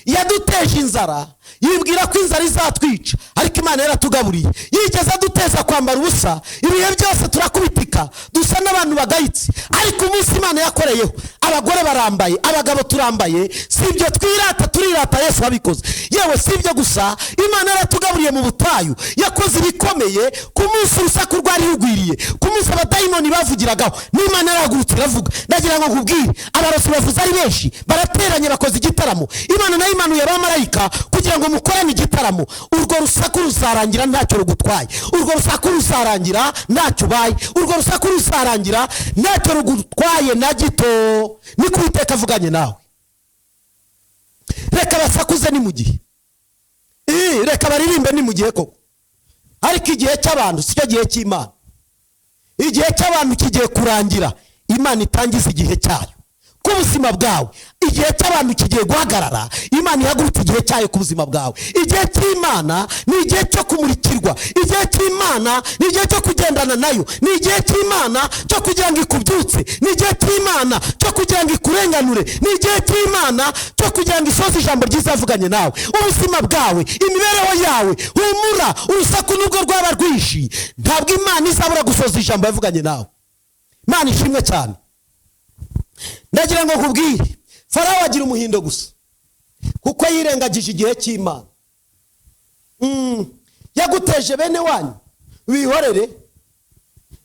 Yaduteje inzara, yibwira ko inzara izatwica, ariko Imana yaratugaburiye. Yigeze aduteza kwambara ubusa, ibihe byose turakubitika, dusa n'abantu bagayitse, ariko umunsi Imana yakoreyeho, abagore barambaye, abagabo turambaye. Si ibyo twirata, turirata Yesu wabikoze. Yewe, si ibyo gusa, Imana yaratugaburiye mu butayu, yakoze ibikomeye. Ku munsi urusaku rwari rugwiriye, ku munsi abadayimoni bavugiragaho, n'Imana yarahagurutse iravuga. Ndagira ngo nkubwire, abarozi bavuze ari benshi, barateranye, bakoze igitaramo, Imana nayo imanuye abamarayika kugira ngo mukorane igitaramo. Urwo rusaku ruzarangira ntacyo rugutwaye. Urwo rusaku ruzarangira ntacyo ubaye. Urwo rusaku ruzarangira ntacyo rugutwaye na gito. Niko Uwiteka avuganye nawe. Reka basakuze, ni mu gihe. Reka baririmbe, ni mu gihe koko. Ariko igihe cy'abantu si cyo gihe cy'Imana. Igihe cy'abantu kigiye kurangira, Imana itangiza igihe cyayo. Ku buzima bwawe, igihe cy'abantu kigiye guhagarara. Imana ihagurutse igihe cyayo ku buzima bwawe. Igihe cy'Imana ni igihe cyo kumurikirwa. Igihe cy'Imana ni igihe cyo kugendana nayo. Ni igihe cy'Imana cyo kugira ngo ikubyutse. Ni igihe cy'Imana cyo kugira ngo ikurenganure. Ni igihe cy'Imana cyo kugira ngo isoze ijambo ryiza yavuganye nawe. Ubuzima bwawe, imibereho yawe, humura. Urusaku nubwo rwaba rwinshi, ntabwo Imana izabura gusoza ijambo yavuganye nawe. Imana ishimwe cyane. Ndagira ngo nkubwire, Farawo agira umuhindo gusa kuko yirengagije igihe cy'Imana. Yaguteje bene wanyu, bihorere.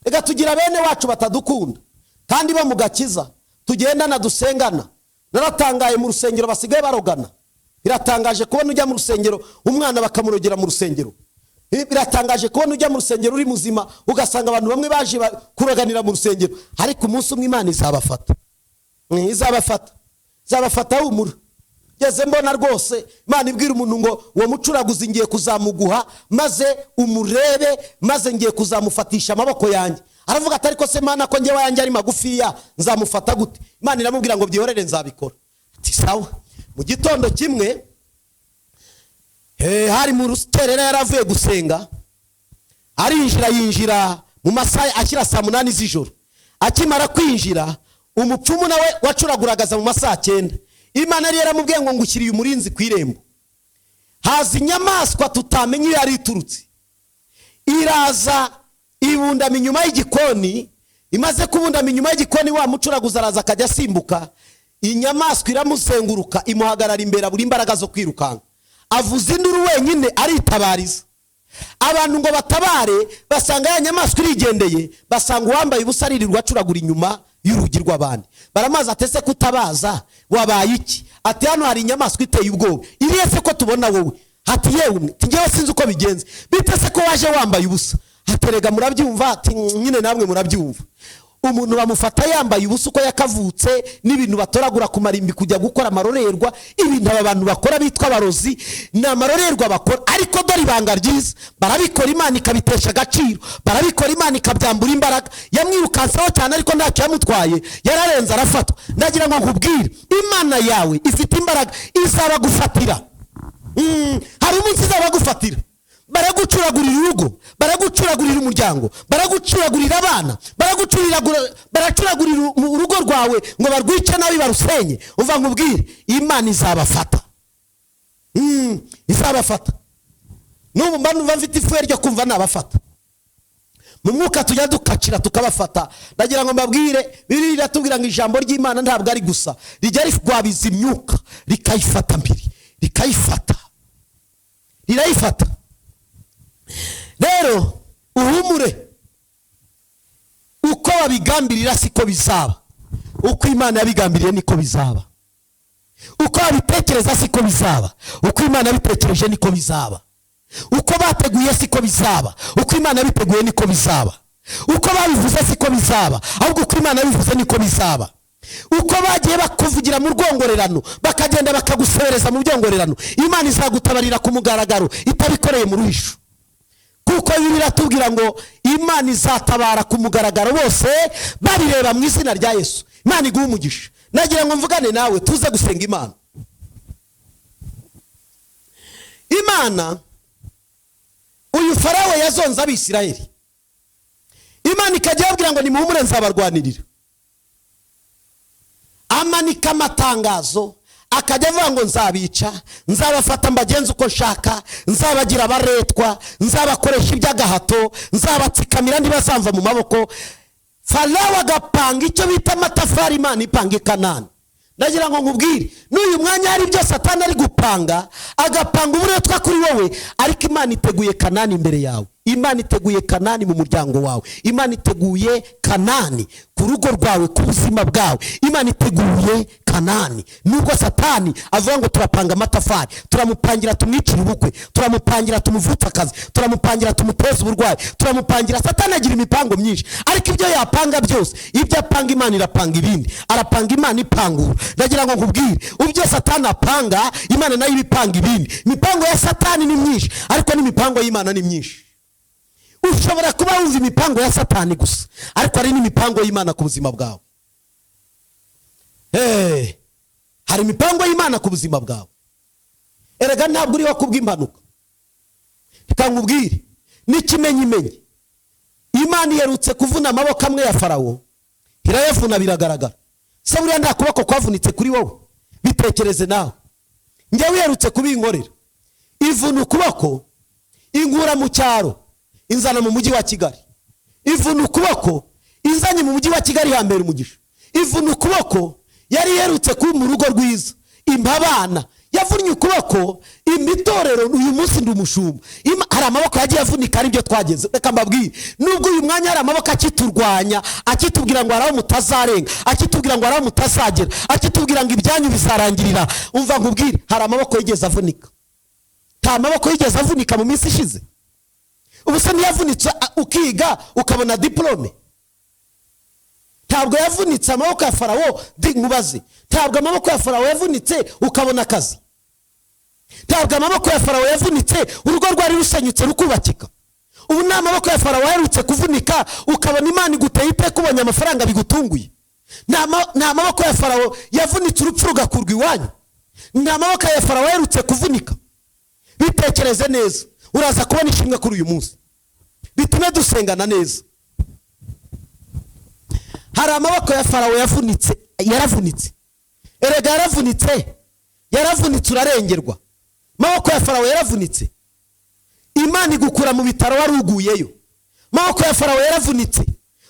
Reka tugira bene wacu batadukunda kandi bo mu gakiza tugendana, dusengana. Naratangaye, mu rusengero basigaye barogana. Biratangaje kubona ujya mu rusengero, umwana bakamurogera mu rusengero. Biratangaje kubona ujya mu rusengero uri muzima, ugasanga abantu bamwe baje kuroganira mu rusengero. Ariko umunsi umwe Imana izabafata. Izabafata, izabafata, humura. Ngeze mbona rwose Imana ibwira umuntu ngo uwo mucuraguzi ngiye kuzamuguha, maze umurebe, maze ngiye kuzamufatisha amaboko yanjye. Aravuga ati: "Ariko se Mana, ko ngewe ayanjye ari magufiya, nzamufata gute?" Imana iramubwira ngo: "Byihorere, nzabikora." Ati: "Sawa." Mu gitondo kimwe, hari mu rukerera, yari avuye gusenga, arinjira. Yinjira mu masaha ashyira saa 8 z'ijoro. Akimara kwinjira, umupfumu nawe wacuraguragaza mu masaha 9. Imana yari yaramubwiye ngo: "Ngushyiriye umurinzi ku irembo." Haza inyamaswa tutamenya iyo yari iturutse, iraza ibundama inyuma y'igikoni. Imaze kubundama inyuma y'igikoni, wa mucuraguzi araza akajya asimbuka, inyamaswa iramuzenguruka, imuhagarara imbere, abura imbaraga zo kwirukanka, avuza induru wenyine, aritabariza. Abantu ngo batabare, basanga ya nyamaswa irigendeye, basanga uwambaye ubusa aririrwa acuragura inyuma y'urugi rw'abandi. Baramaze atese kutabaza: "Wabaye iki?" Ati: "Hano hari inyamaswa iteye ubwoba." "Iriye se ko tubona wowe?" Ati: "Yewe, njyewe sinzi uko bigenze." "Bite se ko waje wambaye ubusa?" Haterega murabyumva. Ati: "Nyine namwe murabyumva." Umuntu bamufata yambaye ubusa uko yakavutse, n'ibintu batoragura ku marimbi kujya gukora amarorerwa. Ibintu aba bantu bakora bitwa abarozi ni amarorerwa bakora, ariko dore ibanga ryiza: barabikora, Imana ikabitesha agaciro. Barabikora, Imana ikabyambura imbaraga. Yamwirukanseho cyane, ariko ntacyo yamutwaye, yararenze arafatwa. Ndagira ngo nkubwire, Imana yawe ifite imbaraga, izabagufatira. Hari umunsi izabagufatira. Baragucuragurira urugo, baragucuragurira umuryango, baragucuragurira abana, baracuragurira urugo rwawe ngo barwice nabi, barusenye. Uva nkubwire, Imana izabafata. Izabafata. N'ubu mba numva mfite ifuhe ryo kumva nabafata mu mwuka, tujya dukacira tukabafata. Ndagira ngo mbabwire, Bibiliya iratubwira ngo ijambo ry'Imana ntabwo ari gusa rijya rigwabiza imyuka, rikayifata mbiri, rikayifata, rirayifata. Rero uhumure, uko babigambirira siko bizaba, uko Imana yabigambiriye niko bizaba. Uko babitekereza siko bizaba, uko Imana yabitekereje niko bizaba. Uko bateguye siko bizaba, uko Imana yabiteguye niko bizaba. Uko babivuze siko bizaba, ahubwo uko Imana yabivuze niko bizaba. Uko bagiye bakuvugira mu rwongorerano, bakagenda bakagusebereza mu byongorerano, Imana izagutabarira ku mugaragaro itabikoreye mu ruhisho, kuko Bibiliya iratubwira ngo Imana izatabara ku mugaragaro bose babireba, mu izina rya Yesu. Imana iguhe umugisha. Nagira ngo mvugane nawe, tuze gusenga Imana. Imana, uyu Farawo yazonze Abisirayeli, Imana ikajya ibabwira ngo: "Nimuhumure, nzabarwanirira." Amanika amatangazo, akajya avuga ngo: "Nzabica, nzabafata, mbagenze uko nshaka, nzabagira abaretwa, nzabakoresha iby'agahato, nzabatsikamira, ntibazamva mu maboko." Farawo agapanga icyo bita amatafari, Imana ipanga i Kanani. Ndagira ngo nkubwire, n'uyu mwanya hari ibyo Satani ari gupanga, agapanga uburetwa kuri wowe, ariko Imana iteguye Kanani imbere yawe. Imana iteguye Kanani mu muryango wawe. Imana iteguye Kanani ku rugo rwawe, ku buzima bwawe. Imana iteguye Kanani. Nubwo Satani avuga ngo turapanga amatafari, turamupangira tumwicire ubukwe, turamupangira tumuvutse akazi, turamupangira tumuteze uburwayi, turamupangira. Satani agira imipango myinshi, ariko ibyo yapanga byose, ibyo apanga, Imana irapanga ibindi. Arapanga, Imana ipangura. Ndagira ngo nkubwire, ibyo Satani apanga, Imana nayo iba ipanga ibindi. Imipango ya Satani ni myinshi, ariko n'imipango y'Imana ni myinshi. Ushobora kuba wumva imipango ya Satani gusa, ariko hari n'imipango y'Imana ku buzima bwawe. Hari imipango y'Imana ku buzima bwawe. Erega ntabwo uriho kubw'impanuka. Reka nkubwire n'ikimenyimenyi, Imana iherutse kuvuna amaboko amwe ya Farawo, irayavuna biragaragara. Se buriya nta kuboko kwavunitse kuri wowe? Bitekereze nawe. Njyewe iherutse kubinkorera, ivuna ukuboko, inkura mu cyaro inzana mu mujyi wa Kigali. Ivuna ukuboko inzanye mu mujyi wa Kigali hambere umugisha. Ivuna ukuboko yari iherutse kuba mu rugo rwiza, impa abana. Yavunnye ukuboko imitorero, uyu munsi ndi umushumba. Hari amaboko yagiye avunika, aribyo twageze. Reka mbabwire, nubwo uyu mwanya hari amaboko akiturwanya, akitubwira ngo hari aho mutazarenga, akitubwira ngo hari aho mutazagera, akitubwira ngo ibyanyu bizarangirira, umva nkubwire, hari amaboko yigeze avunika. Nta maboko yigeze avunika mu minsi ishize? Ubu se ntiyavunitse ukiga ukabona diplome? Ntabwo yavunitse amaboko ya Farawo? Nkubaze, ntabwo amaboko ya Farawo yavunitse ukabona akazi? Ntabwo amaboko ya Farawo yavunitse urugo rwari rusenyutse rukubakika? Ubu ni amaboko ya Farawo aherutse kuvunika ukabona Imana iguteye iteka, ubonye amafaranga bigutunguye? Nta maboko ya Farawo yavunitse urupfu rugakurwa iwanyu? Nta maboko ya Farawo aherutse kuvunika? Bitekereze neza, uraza kubona ishimwe kuri uyu munsi, bitume dusengana neza. Hari amaboko ya Farawo yavunitse, yaravunitse. Erega yaravunitse, yaravunitse urarengerwa. Amaboko ya Farawo yaravunitse, Imana igukura mu bitaro wari uguyeyo. Amaboko ya Farawo yaravunitse,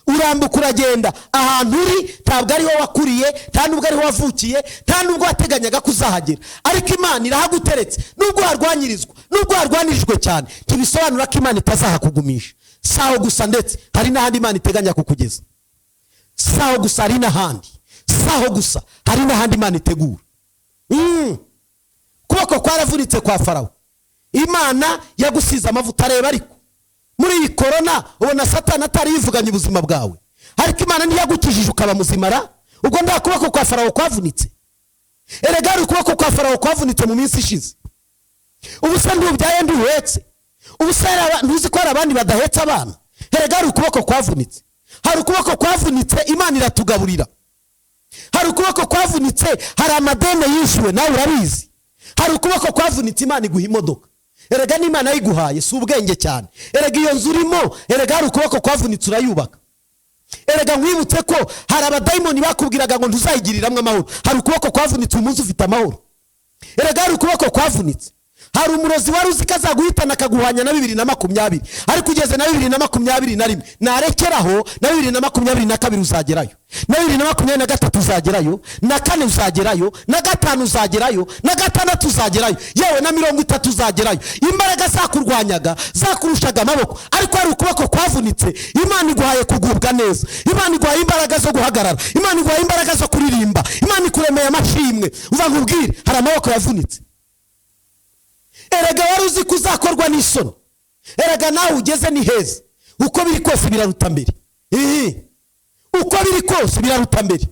urambuka uragenda. Ahantu uri ntabwo ariho wakuriye, nta nubwo ariho wavukiye, nta nubwo wateganyaga ko uzahagera, ariko Imana irahaguteretse. Nubwo harwanyirizwa, nubwo harwanirijwe cyane, ntibisobanura ko Imana itazahakugumisha. Si aho gusa, ndetse hari n'ahandi Imana iteganya kukugeza. Si aho gusa, hari n'ahandi. Si aho gusa, hari n'ahandi Imana itegura. Kuboko kwaravunitse kwa Farawo, Imana yagusize amavuta. Areba, ariko muri iyi korona ubona Satani atari yivuganye ubuzima bwawe, ariko Imana ntiyagukijije ukaba muzimara? Ubwo nta kuboko kwa Farawo kwavunitse? Erega hari ukuboko kwa Farawo kwavunitse mu minsi ishize. Ubu se ntubyaye, nduhetse? Ubu se ntuzi ko hari abandi badahetse abana? Erega hari ukuboko kwavunitse, hari ukuboko kwavunitse, Imana iratugaburira. Hari ukuboko kwavunitse, hari amadeni yishyuwe, nawe urabizi. Hari ukuboko kwavunitse, Imana iguha imodoka. Erega n'Imana yiguhaye si ubwenge cyane. Erega iyo nzu urimo, erega hari ukuboko kwavunitse urayubaka. Erega nkwibutse ko hari abadayimoni bakubwiraga ngo ntuzayigiriramwo amahoro. Hari ukuboko kwavunitse, uyu munsi ufite amahoro. Erega hari ukuboko kwavunitse. Hari umurozi wari uzi ko azaguhitana akaguhanya na 2020, ariko ugeze na 2021, narekeraho, na 2022 uzagerayo, na 2023 uzagerayo, na 4 uzagerayo, na 5 uzagerayo, na 6 uzagerayo, yewe na 30 uzagerayo. Imbaraga zakurwanyaga zakurushaga amaboko, ariko hari ukuboko kwavunitse. Imana iguhaye kugubwa neza, Imana iguhaye imbaraga zo guhagarara, Imana iguhaye imbaraga zo kuririmba, Imana ikuremeye amashimwe. Uva nkubwire, hari amaboko yavunitse. Erega wari uzi ko uzakorwa n'isoni. Erega nawe ugeze ni heza, uko biri kose biraruta mbere. Uko biri kose biraruta mbere.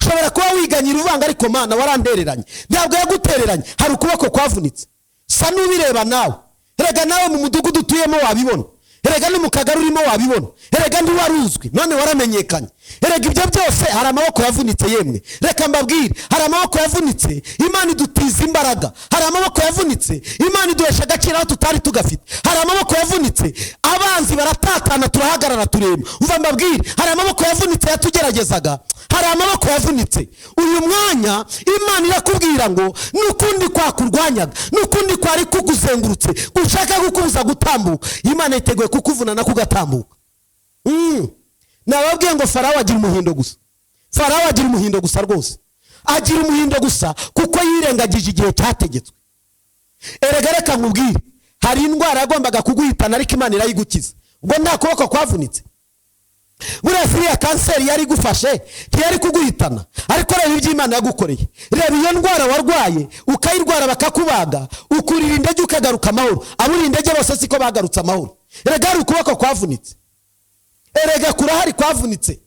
Ushobora kuba wiganyira uvanga, ariko Mana warantereranye. Ntabwo yagutereranye, hari ukuboko kwavunitse. Sa n'ubireba nawe. Erega nawe mu mudugudu utuyemo wabibona, erega no mu kagari urimo wabibona, erega ntiwari uzwi none waramenyekanye. Erega ibyo byose hari amaboko yavunitse. Yemwe reka mbabwire, hari amaboko yavunitse, Imana idutiza imbaraga. Hari amaboko yavunitse, Imana iduhesha agaciro aho tutari tugafite. Hari amaboko yavunitse, abanzi baratatana, turahagarara turema. Umva mbabwire, hari amaboko yavunitse yatugeragezaga, hari amaboko yavunitse. Uyu mwanya Imana irakubwira ngo n'ukundi kwakurwanyaga, n'ukundi kwari kukuzengurutse gushaka kukubuza gutambuka, Imana yiteguye kukuvuna nako ugatambuka. Nababwiye ngo Farawo agira umuhindo gusa. Farawo agira umuhindo gusa rwose, agira umuhindo gusa kuko yirengagije igihe cyategetswe. Erega reka nkubwire, hari indwara yagombaga kuguhitana ariko Imana irayigukiza. Ubwo nta kuboko kwavunitse? Buriya siriya kanseri yari igufashe ntiyari kuguhitana, ariko reba ibyo Imana yagukoreye. Reba iyo ndwara warwaye, ukayirwara bakakubaga, ukurira indege ukagaruka amahoro. Aburiye indege bose siko bagarutse amahoro. Erega hari ukuboko kwavunitse, erega kurahari kwavunitse.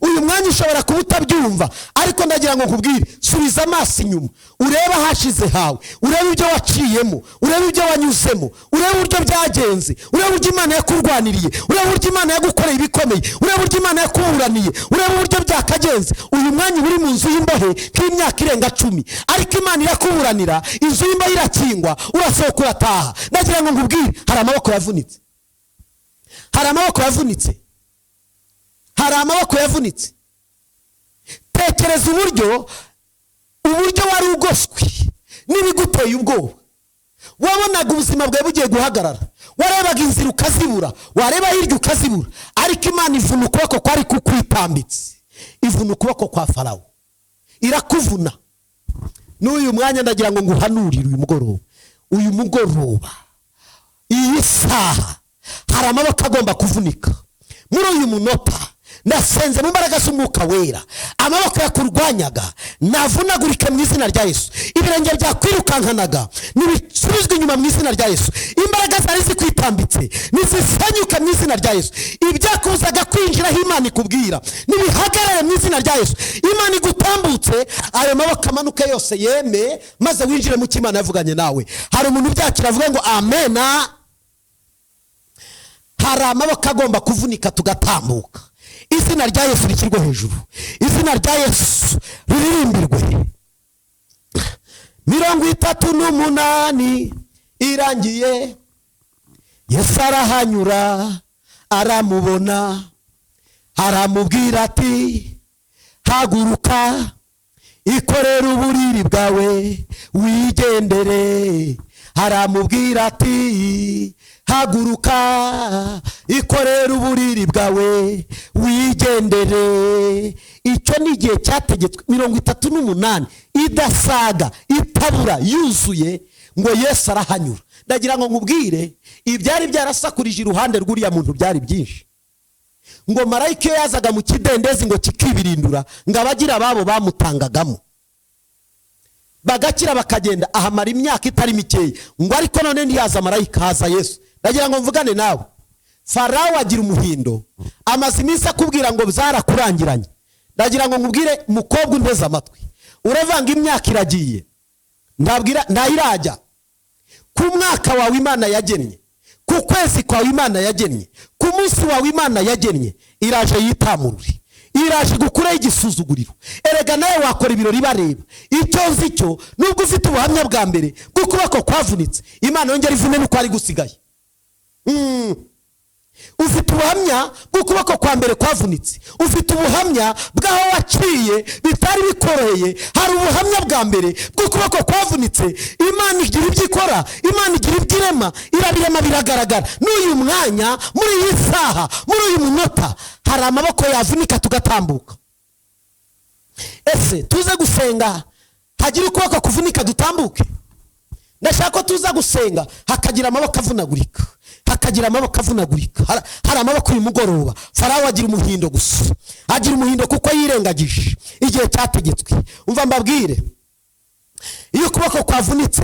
Uyu mwanya ushobora kuba utabyumva, ariko ndagira ngo nkubwire, subiza amaso inyuma, urebe ahashize hawe, urebe ibyo waciyemo, urebe ibyo wanyuzemo, urebe uburyo byagenze, urebe uburyo Imana yakurwaniriye, urebe uburyo Imana yagukoreye ibikomeye, urebe uburyo Imana yakuburaniye, urebe uburyo byakagenze. Uyu mwanya uba uri mu nzu y'imbohe nk'imyaka irenga 10, ariko Imana irakuburanira, inzu y'imbohe irakingwa, urasohoka urataha. Ndagira ngo nkubwire, hari amaboko yavunitse, hari amaboko yavunitse, hari amaboko yavunitse. Tekereza uburyo wari ugoswe n'ibiguteye ubwoba. Wabonaga ubuzima bwawe bugiye guhagarara, warebaga inzira ukazibura, wareba hirya ukazibura, ariko Imana ivuna ukuboko kwari kukwitambitse, ivuna ukuboko kwa Farawo, irakuvuna. N'uyu mwanya ndagira ngo nguhanurire uyu mugoroba, uyu mugoroba, iyi saha, hari amaboko agomba kuvunika. Muri uyu munota ndasenze mu mbaraga z'Umwuka Wera, amaboko yakurwanyaga navunagurike mu izina rya Yesu. Ibirenge byakwirukankanaga nibisubizwe inyuma mu izina rya Yesu. Imbaraga zari zikwitambitse nizisenyuke mu izina rya Yesu. Ibyakubuzaga kwinjira aho Imana ikubwira nibihagarare mu izina rya Yesu. Imana igutambutse, ayo maboko amanuke yose yeme, maze winjire mu cyo Imana yavuganye nawe. Hari umuntu ubyakira avuga ngo amena. Hari amaboko agomba kuvunika tugatambuka. Izina rya Yesu rishyirwe hejuru, izina rya Yesu riririmbirwe. 38 irangiye, Yesu arahanyura aramubona, aramubwira ati haguruka, ikorere uburiri bwawe wigendere. Aramubwira ati haguruka, ikorere uburiri bwawe wigendere. Icyo ni igihe cyategetswe, 38 idasaga, itabura, yuzuye, ngo Yesu arahanyura. Ndagira ngo nkubwire, ibyari byarasakurije iruhande rw'uriya muntu byari byinshi. Ngo marayika iyo yazaga mu kidendezi ngo kikibirindura, ngo abagira ababo bamutangagamo bagakira bakagenda, ahamara imyaka itari mikeya. Ngo ariko none ntiyaza marayika, haza Yesu. Ndagira ngo mvugane nawe. Farawo agira umuhindo, amaze iminsi akubwira ngo byarakurangiranye. Ndagira ngo nkubwire mukobwa unteze amatwi, uravanga imyaka iragiye, ndabwira ntayirajya. Ku mwaka wawe Imana yagennye, ku kwezi kwawe Imana yagennye, ku munsi wawe Imana yagennye, iraje yitamurure, iraje gukureho igisuzuguriro. Erega nawe wakora ibirori bareba. Icyo nzi cyo, nubwo ufite ubuhamya bwa mbere bw'ukuboko kwavunitse, Imana yongera ivune n'uko ari gusigaye. Ufite ubuhamya bw'ukuboko kwa mbere kwavunitse, ufite ubuhamya bw'aho waciye bitari bikoroheye. Hari ubuhamya bwa mbere bw'ukuboko kwavunitse. Imana igira ibyo ikora, Imana igira ibyo irema, irabirema biragaragara. N'uyu mwanya, muri iyi saha, muri uyu munota, hari amaboko yavunika tugatambuka. Ese tuze gusenga hagira ukuboko kuvunika dutambuke? Ndashaka ko tuza gusenga hakagira amaboko avunagurika, hakagira amaboko avunagurika. Hari amaboko uyu mugoroba. Farawo agira umuhindo gusa, agira umuhindo kuko yirengagije igihe cyategetswe. Umva mbabwire, iyo ukuboko kwavunitse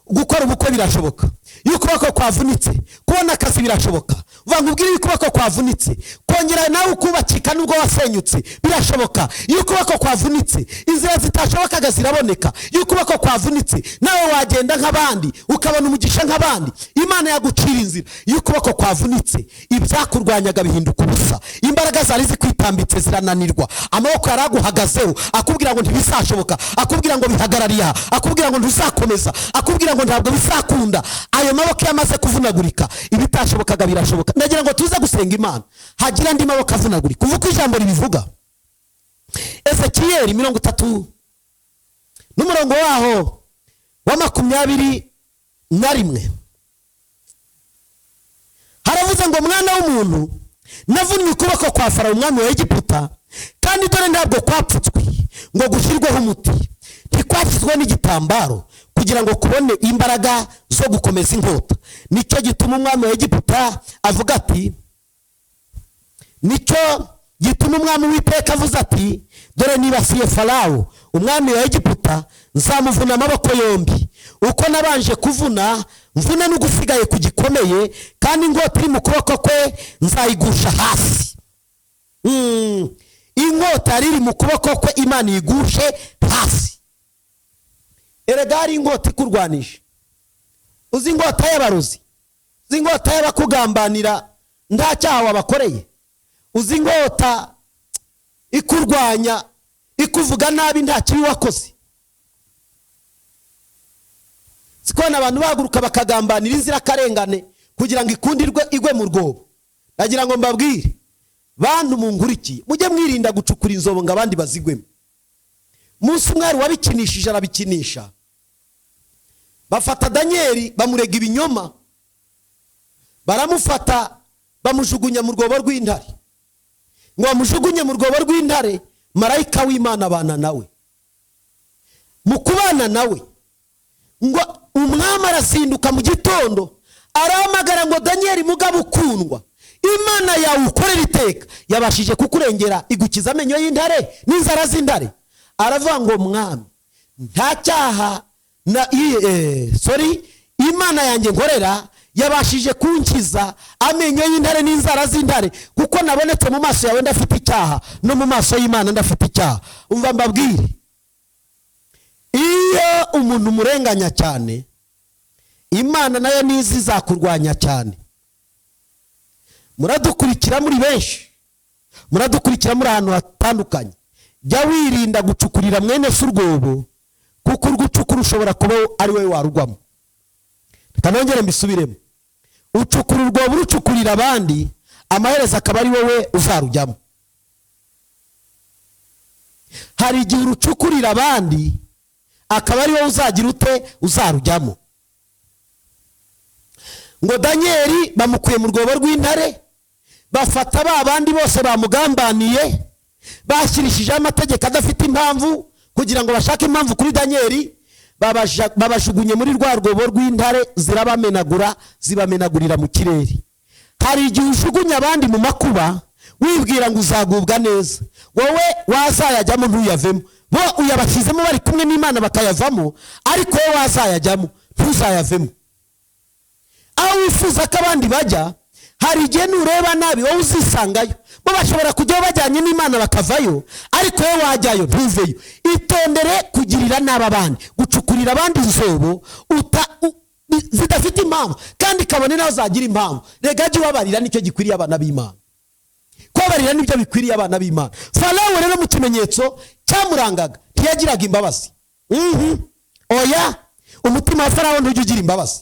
gukora ubukwe birashoboka, iyo ukuboko kwavunitse kubona akazi birashoboka. Umva nkubwire, iyo ukuboko kwavunitse kongera nawe ukubakika nubwo wasenyutse birashoboka. Iyo ukuboko kwavunitse inzira zitashobokaga ziraboneka. Iyo ukuboko kwavunitse nawe wagenda nk'abandi, ukabona umugisha nk'abandi, Imana yagucira inzira. Iyo ukuboko kwavunitse ibyakurwanyaga bihinduka ubusa, imbaraga zari zikwitambitse zirananirwa, amaboko yaraguhagazeho akubwira ngo ntibizashoboka, akubwira ngo bihagarariye aha, akubwira ngo ntuzakomeza, akubwira ngo ntabwo bizakunda. Ayo maboko yamaze kuvunagurika, ibitashobokaga birashoboka. Ndagira ngo tuze gusenga Imana hagira andi maboko avunagurika. Uvuga ijambo ribivuga, Ezekiyeli 30 n'umurongo waho wa 21, haravuze ngo mwana w'umuntu, navunnye ukuboko kwa Farawo umwami wa Egiputa, kandi dore ntabwo kwapfutswe ngo gushyirweho umuti, ntikwashyizweho n'igitambaro kugira ngo kubone imbaraga zo gukomeza inkota. Nicyo gituma umwami wa Egiputa avuga ati, nicyo gituma umwami w'Uwiteka avuze ati, dore nibasiye Farawo umwami wa Egiputa, nzamuvuna amaboko yombi, uko nabanje kuvuna mvune n'ugusigaye kugikomeye, kandi inkota iri mu kuboko kwe nzayigusha hasi. Inkota yari iri mu kuboko kwe Imana igushe hasi. Erega hari inkota ikurwanisha. Uzi inkota y'abarozi, uzi inkota y'abakugambanira nta cyaha wabakoreye, uzi inkota ikurwanya ikuvuga nabi nta kibi wakoze. Sikubona abantu bahaguruka bakagambanira inzirakarengane kugira ngo ikundirwe igwe mu rwobo. Ndagira ngo mbabwire bantu mungurikiye, mujye mwirinda gucukura inzobo ngo abandi bazigwemo. Munsi umwari wabikinishije arabikinisha, bafata Danieli bamurega ibinyoma, baramufata bamujugunya mu rwobo rw'intare. Ngo bamujugunye mu rwobo rw'intare, marayika w'Imana abana nawe. Mu kubana nawe ngo umwami arazinduka mu gitondo arahamagara ngo Danieli mugabo ukundwa, Imana yawe ukorera iteka yabashije kukurengera igukiza amenyo y'intare n'inzara z'intare. Aravuga ngo mwami nta cyaha na sorry, Imana yanjye nkorera yabashije kunkiza amenyo y'intare n'inzara z'intare, kuko nabonetse mu maso yawe ndafite icyaha, no mu maso y'Imana ndafite icyaha. Umva mbabwire, iyo umuntu umurenganya cyane, Imana nayo nizi izakurwanya cyane. Muradukurikira muri benshi, muradukurikira muri ahantu hatandukanye. Jya wirinda gucukurira mwene se urwobo, kuko urwucukura ushobora kuba ari wowe warugwamo. Reka nongere mbisubiremo, ucukura urwobo urucukurira abandi, amaherezo akaba ari wowe uzarujyamo. Hari igihe urucukurira abandi akaba ari wowe uzagira ute, uzarujyamo. Ngo Danieli bamukuye mu rwobo rw'intare, bafata ba bandi bose bamugambaniye, bashyirishije amategeko adafite impamvu kugira ngo bashake impamvu kuri Danieli, babajugunye muri rwa rwobo rw'intare, zirabamenagura, zibamenagurira mu kirere. Hari igihe ujugunya abandi mu makuba wibwira ngo uzagubwa neza, wowe wazayajyamo ntuyavemo. Bo uyabashyizemo bari kumwe n'Imana bakayavamo, ariko wowe wazayajyamo ntuzayavemo. Aho wifuza ko abandi bajya, hari igihe nureba nabi wowe uzisangayo. Bo bashobora kujyayo bajyanye n'Imana bakavayo, ariko wowe wajyayo ntuveyo. Itondere kugirira nabi abandi, gucukurira abandi inzobo zidafite impamvu, kandi kabone naho zagira impamvu. Rega jya ubabarira, nicyo gikwiriye abana b'Imana. Kubabarira nibyo bikwiriye abana b'Imana. Farawo rero mu kimenyetso cyamurangaga ntiyagiraga imbabazi. Oya, umutima wa Farawo ntujya ugira imbabazi,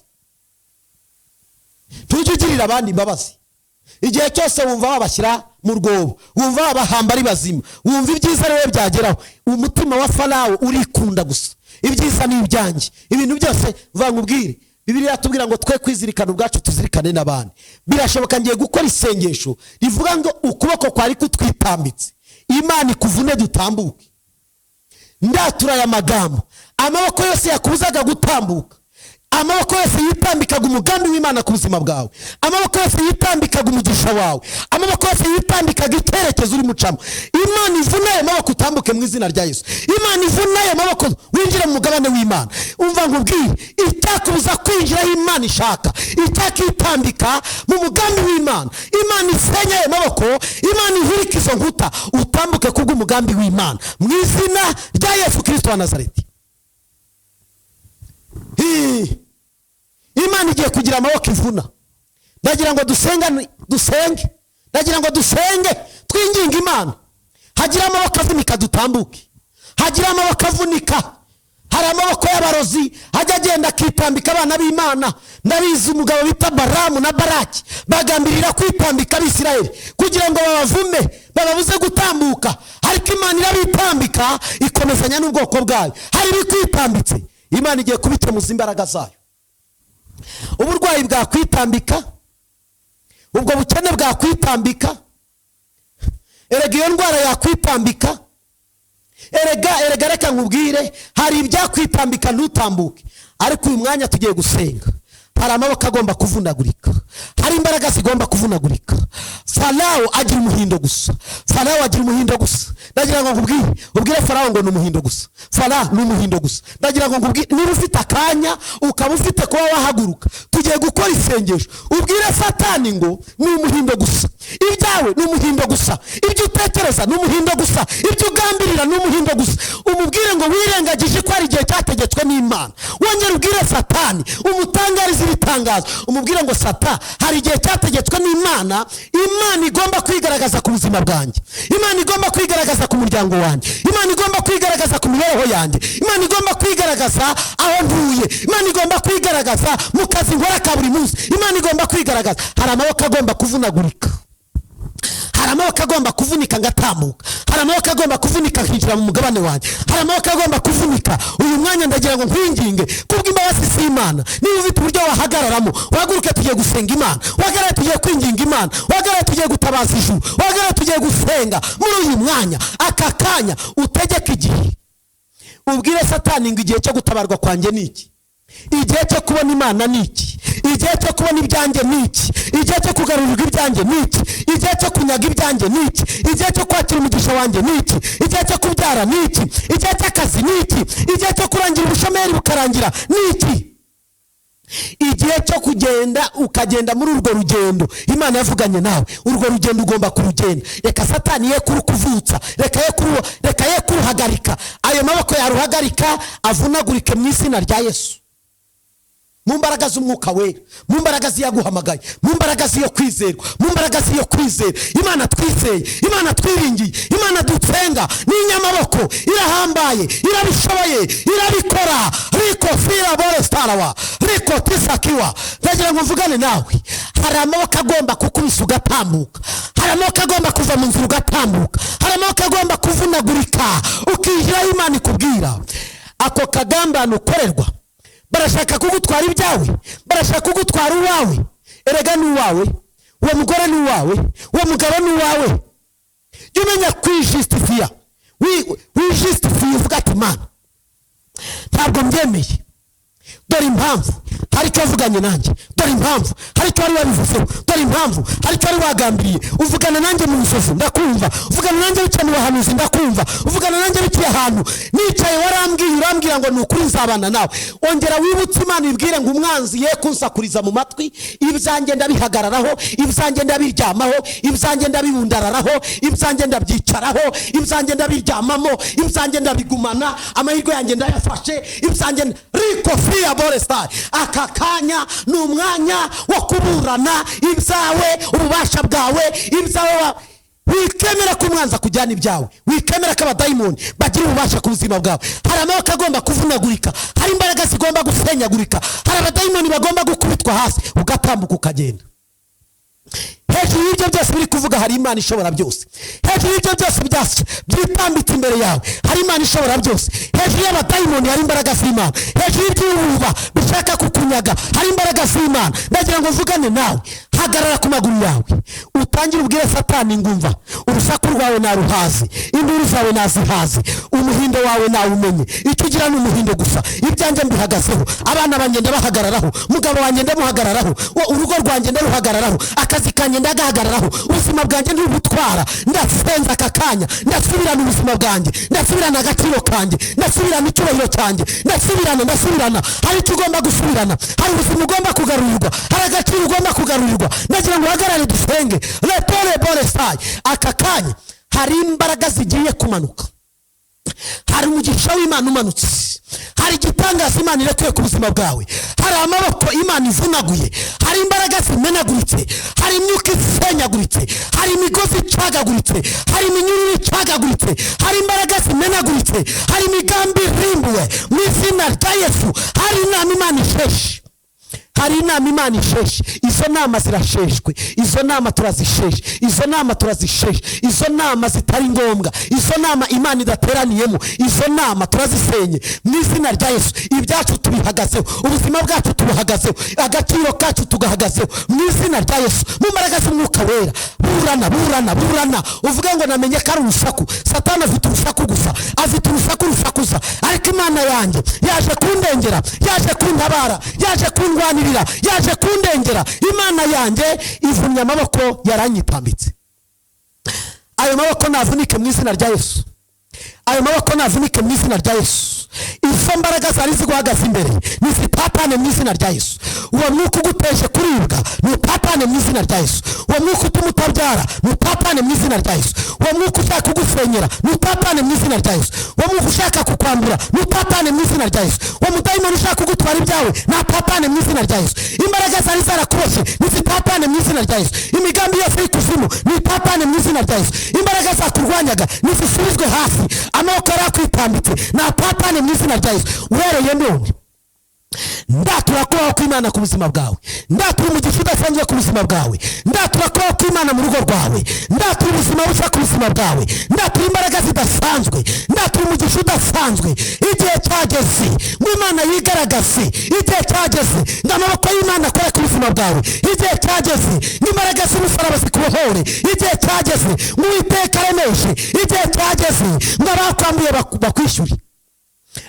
ntujya ugirira abandi imbabazi. Igihe cyose wumva babashyira mu rwobo, wumva babahamba ari bazima, wumva ibyiza rero byageraho. Umutima wa Farawo urikunda gusa, ibyiza ni ibyanjye, ibintu byose. Nkubwire, Bibiliya iratubwira ngo twe kwizirikana ubwacu tuzirikane n'abandi. Birashoboka ngiye gukora isengesho rivuga ngo ukuboko kwari kutwitambitse, Imana ikuvune dutambuke. Ndatura aya magambo, amaboko yose yakubuzaga gutambuka, amaboko yose yitambikaga umugambi w'Imana ku buzima bwawe, amaboko yose yitambikaga umugisha wawe, amaboko yose yitambikaga icyerekezo uri mucamo, Imana ivune ayo maboko utambuke mu izina rya Yesu. Imana ivune ayo maboko winjire mu mugabane w'Imana. Umva nkubwire, icyakubuza kwinjira aho Imana ishaka, icyakitambika mu mugambi w'Imana, Imana isenye ayo maboko, Imana ihirike izo nkuta, utambuke kubw'umugambi w'Imana mu izina rya Yesu Kristo wa Nazareti. Imana igiye kugira amaboko ivuna. Ndagira ngo dusenge, ndagira ngo dusenge twinginge Imana. Hagira amaboko avunika dutambuke, hagira amaboko avunika. Hari amaboko y'abarozi ajya agenda akitambika abana b'Imana. Ndabizi umugabo bita Baramu na Baraki bagambirira kwitambika Abisirayeli kugira ngo babavume, bababuze gutambuka, ariko Imana irabitambika ikomezanya n'ubwoko bwayo. Hari ibikwitambitse, Imana igiye kubikemuza imbaraga zayo. Uburwayi bwakwitambika, ubwo bukene bwakwitambika, erega iyo ndwara yakwitambika, erega reka nkubwire, hari ibyakwitambika ntutambuke. Ariko uyu mwanya tugiye gusenga, hari amaboko agomba kuvunagurika, hari imbaraga zigomba kuvunagurika. Farawo agira umuhindo gusa, Farawo agira umuhindo gusa. Ndagira ngo nkubwire, ubwire Farawo ngo ni umuhindo gusa, Farawo ni umuhindo gusa. Ndagira ngo nkubwire, niba ufite akanya ukaba ufite kuba wahaguruka, tugiye gukora isengesho, ubwire Satani ngo ni umuhindo gusa. Ibyawe ni umuhindo gusa, ibyo utekereza ni umuhindo gusa, ibyo ugambirira ni umuhindo gusa. Umubwire ngo wirengagije ko hari igihe cyategetswe n'Imana. Wongere ubwire Satani, umutangarize ibitangazo, umubwire ngo Sata, hari igihe cyategetswe n'Imana. Imana igomba kwigaragaza ku buzima bwanjye, Imana igomba kwigaragaza ku muryango wanjye, Imana igomba kwigaragaza ku mibereho yanjye, Imana igomba kwigaragaza aho ntuye, Imana igomba kwigaragaza mu kazi nkora ka buri munsi, Imana igomba kwigaragaza. Hari amaboko agomba kuvunagurika, hari amaboko agomba kuvunika ngatambuka, hari amaboko agomba kuvunika nkinjira mu mugabane wanjye, hari amaboko agomba kuvunika. Uyu mwanya ndagira ngo nkwinginge kubw'imbabazi z'Imana, niba ufite uburyo wahagararamo, uhaguruke, tugiye gusenga Imana, uhagarare, tugiye kwinginga Imana, uhagarare, tugiye gutabaza ijuru, uhagarare, tugiye gusenga muri uyu mwanya. Aka kanya utegeke igihe, ubwire Satani ngo igihe cyo gutabarwa kwanjye ni iki, igihe cyo kubona Imana ni iki, igihe cyo kubona ibyanjye ni iki, igihe cyo kugarurirwa ibyanjye ni iki, igihe cyo kunyaga ibyanjye ni iki, igihe cyo kwakira umugisha wanjye ni iki, igihe cyo kubyara ni iki, igihe cy'akazi ni iki, igihe cyo kurangira ubushomeri bukarangira ni iki, igihe cyo kugenda ukagenda muri urwo rugendo Imana yavuganye nawe. Urwo rugendo ugomba kurugenda. Reka Satani ye kurukuvutsa, reka ye kuruhagarika. Ayo maboko yaruhagarika avunagurike mu izina rya Yesu, mu mbaraga z'Umwuka Wera, mu mbaraga z'iyaguhamagaye, mu mbaraga z'iyo kwizerwa, mu mbaraga z'iyo kwizera. Imana twizeye, Imana twiringiye, Imana dutsenga n'inyamaboko, irahambaye, irabishoboye, irabikora. Riko fira bore starawa riko tisakiwa. Ndagira ngo mvugane nawe, hari amaboko agomba kukubisa ugatambuka, hari amaboko agomba kuva mu nzira ugatambuka, hari amaboko agomba kuvunagurika ukinjiraho Imana ikubwira. Ako kagambane ukorerwa, barashaka kugutwara ibyawe, barashaka kugutwara uwawe. Erega ni uwawe, uwo mugore ni uwawe, uwo mugabo ni uwawe. Jya umenya kwijisitifiya, wijisitifiye uvuga ati Mana ntabwo mbyemeye, dore impamvu, hari icyo wavuganye nanjye, dore impamvu, hari icyo wari wabivuzeho, dore impamvu, hari icyo wari wagambiriye. Uvugana nanjye mu nzozi ndakumva, uvugana nanjye wicaye mu bahanuzi ndakumva, uvugana nanjye wicaye ahantu nicaye warambwiye, urambwira ngo ni ukuri nzabana nawe. Ongera wibutse Imana, ibwire ngo umwanzi ye kunsakuriza mu matwi, ibyanjye ndabihagararaho, ibyanjye ndabiryamaho, ibyanjye ndabibundararaho, ibyanjye ndabyicaraho, ibyanjye ndabiryamamo, ibyanjye ndabigumana, amahirwe yanjye ndayafashe, ibyanjye riko fiya borestar. Aka kanya ni umwanya wo kuburana ibyawe, ububasha bwawe, ibyawe. Wikemera ko umwanzi akujyana ibyawe, wikemera ko abadayimoni bagira ububasha ku buzima bwawe. Hari amaboko agomba kuvunagurika, hari imbaraga zigomba gusenyagurika, hari abadayimoni bagomba gukubitwa hasi, ugatambuka ukagenda. Hejuru y'ibyo byose biri kuvuga hari Imana ishobora byose. Hejuru y'ibyo byose byitambitse imbere yawe hari Imana ishobora byose. Hejuru y'abadayimoni hari imbaraga z'Imana. Hejuru y'ibyuba bishaka kukunyaga hari imbaraga z'Imana. Ndagira ngo mvugane nawe, hagarara ku maguru yawe, utangire ubwire Satani ngumva urusaku rwawe naruhazi, induru zawe nazihazi, umuhindo wawe nawumenye, icyo ugira ni umuhindo gusa. Ibyanjye mbihagazeho, abana banjye ndabahagararaho, mugabo wanjye ndamuhagararaho, urugo rwanjye ndaruhagararaho, akazi kanjye ndagahagararaho, ubuzima bwanjye ndibutwara. Ndasenza aka kanya, ndasubirana ubuzima bwanjye, ndasubirana agaciro kanjye, ndasubirana icyubahiro cyanjye, ndasubirana. Hari icyo ugomba gusubirana, hari ubuzima ugomba kugarurirwa, hari agaciro ugomba kugarurirwa. Ndagira ngo uhagarare dusenge. Retore boresai. Aka kanya hari imbaraga zigiye kumanuka, hari umugisha w'Imana umanutse, hari igitangaza Imana irekuye ku buzima bwawe, hari amaboko Imana ivunaguye, hari imbaraga zimenaguritse, hari imyuka isenyaguritse, hari imigozi icagaguritse, hari iminyururu icagaguritse, hari imbaraga zimenaguritse, hari imigambi irimbuwe mu izina rya Yesu. Hari inama Imana isheshe, hari inama Imana isheshe. Izo nama zirasheshwe, izo nama turazisheshe, izo nama turazisheshe, izo nama zitari ngombwa, izo nama Imana idateraniyemo, izo nama turazisenye mu izina rya Yesu. Ibyacu tubihagazeho, ubuzima bwacu tubuhagazeho, agaciro kacu tugahagazeho mu izina rya Yesu, mu mbaraga z'Umwuka Wera. Burana, burana, burana, uvuge ngo namenye ko ari urusaku. Satani afite urusaku gusa, afite urusaku rusakuza, ariko Imana yanjye yaje kundengera, yaje kuntabara, yaje kundwanirira, yaje kundengera. Imana yanjye ivunnye amaboko yaranyitambitse. Ayo maboko navunike mu izina rya Yesu, ayo maboko navunike mu izina rya Yesu. Izo mbaraga zari ziguhagaze imbere nizitatane mu izina rya Yesu. Uwo mwuka uguteje kuribwa nutatane mu izina rya Yesu. Uwo mwuka utuma utabyara nutatane mu izina rya Yesu. Uwo mwuka ushaka kugusenyera nutatane mu izina rya Yesu. Uwo mwuka ushaka kukwambura nutatane mu izina rya Yesu. Uwo mudayimoni ushaka kugutwara ibyawe natatane mu izina rya Yesu. Imbaraga zari zarakuboshye nizitatane mu izina rya Yesu. Imigambi yose y'ikuzimu nitatane mu izina rya Yesu. Imbaraga zakurwanyaga nizisubizwe hasi. Amaboko yarakwitambitse natatane mu izina rya Yesu. Uhereye none ndatura kubaho kw'Imana ku buzima bwawe, ndatura umugisha udasanzwe ku buzima bwawe, ndatura kubaho kw'Imana mu rugo rwawe, ndatura ubuzima bushya ku buzima bwawe, ndatura imbaraga zidasanzwe, ndatura umugisha udasanzwe. Igihe cyageze ngo Imana yigaragaze, igihe cyageze ngo amaboko y'Imana akore ku buzima bwawe, igihe cyageze ngo imbaraga z'umusaraba zikubohore, igihe cyageze ngo Uwiteka aremeshe, igihe cyageze ngo abakwambuye bakwishyure,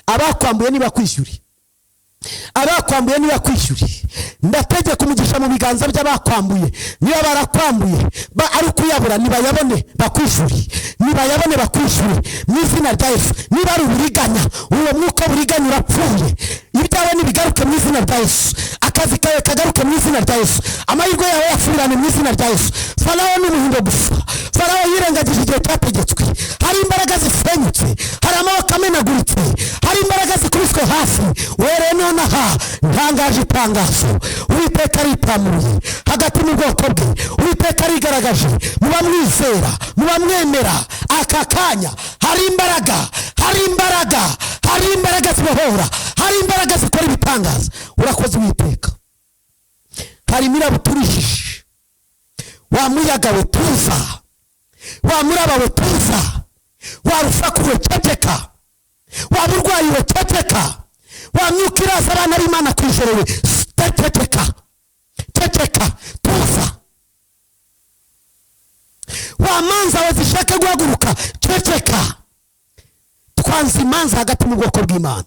abakwambuye ntibakwishyure, abakwambuye ntibakwishyure. Ndategeka umugisha mu biganza by'abakwambuye. Niba barakwambuye ari kuyabura, nibayabone bakwishyure, nibayabone bakwishyure mu izina rya Yesu. Niba ari uburiganya, uwo mwuka w'uburiganya urapfuye. Ibyawe nibigaruke mu izina rya Yesu. Akazi kawe kagaruke mu izina rya Yesu. Amahirwe yawe yasubirane mu izina rya Yesu. Farawo ni umuhindo gusa. Farawo yirengagije igihe cyategetswe. Hari imbaraga zisenyutse, hari amaboko amenaguritse, hari imbaraga zikubiswe hasi. Uhereye nonaha ntangaje itangazo, Uwiteka aritamuye hagati mu bwoko bwe. Uwiteka arigaragaje mu bamwizera, mu bamwemera. Aka kanya hari imbaraga, hari imbaraga, hari imbaraga zibohora, hari imbaraga zikora ibitangaza. Urakoze Uwiteka. Hari imiraba uturishije, wa muyaga we tuza, wa muraba we tuza, wa rusaku we ceceka, wa burwayi we ceceka, wa myuka iraza abana b'Imana ku ijoro we ceceka, ceceka, tuza. Wa manza we zishaka guhaguruka, ceceka. Twanze imanza hagati mu bwoko bw'Imana,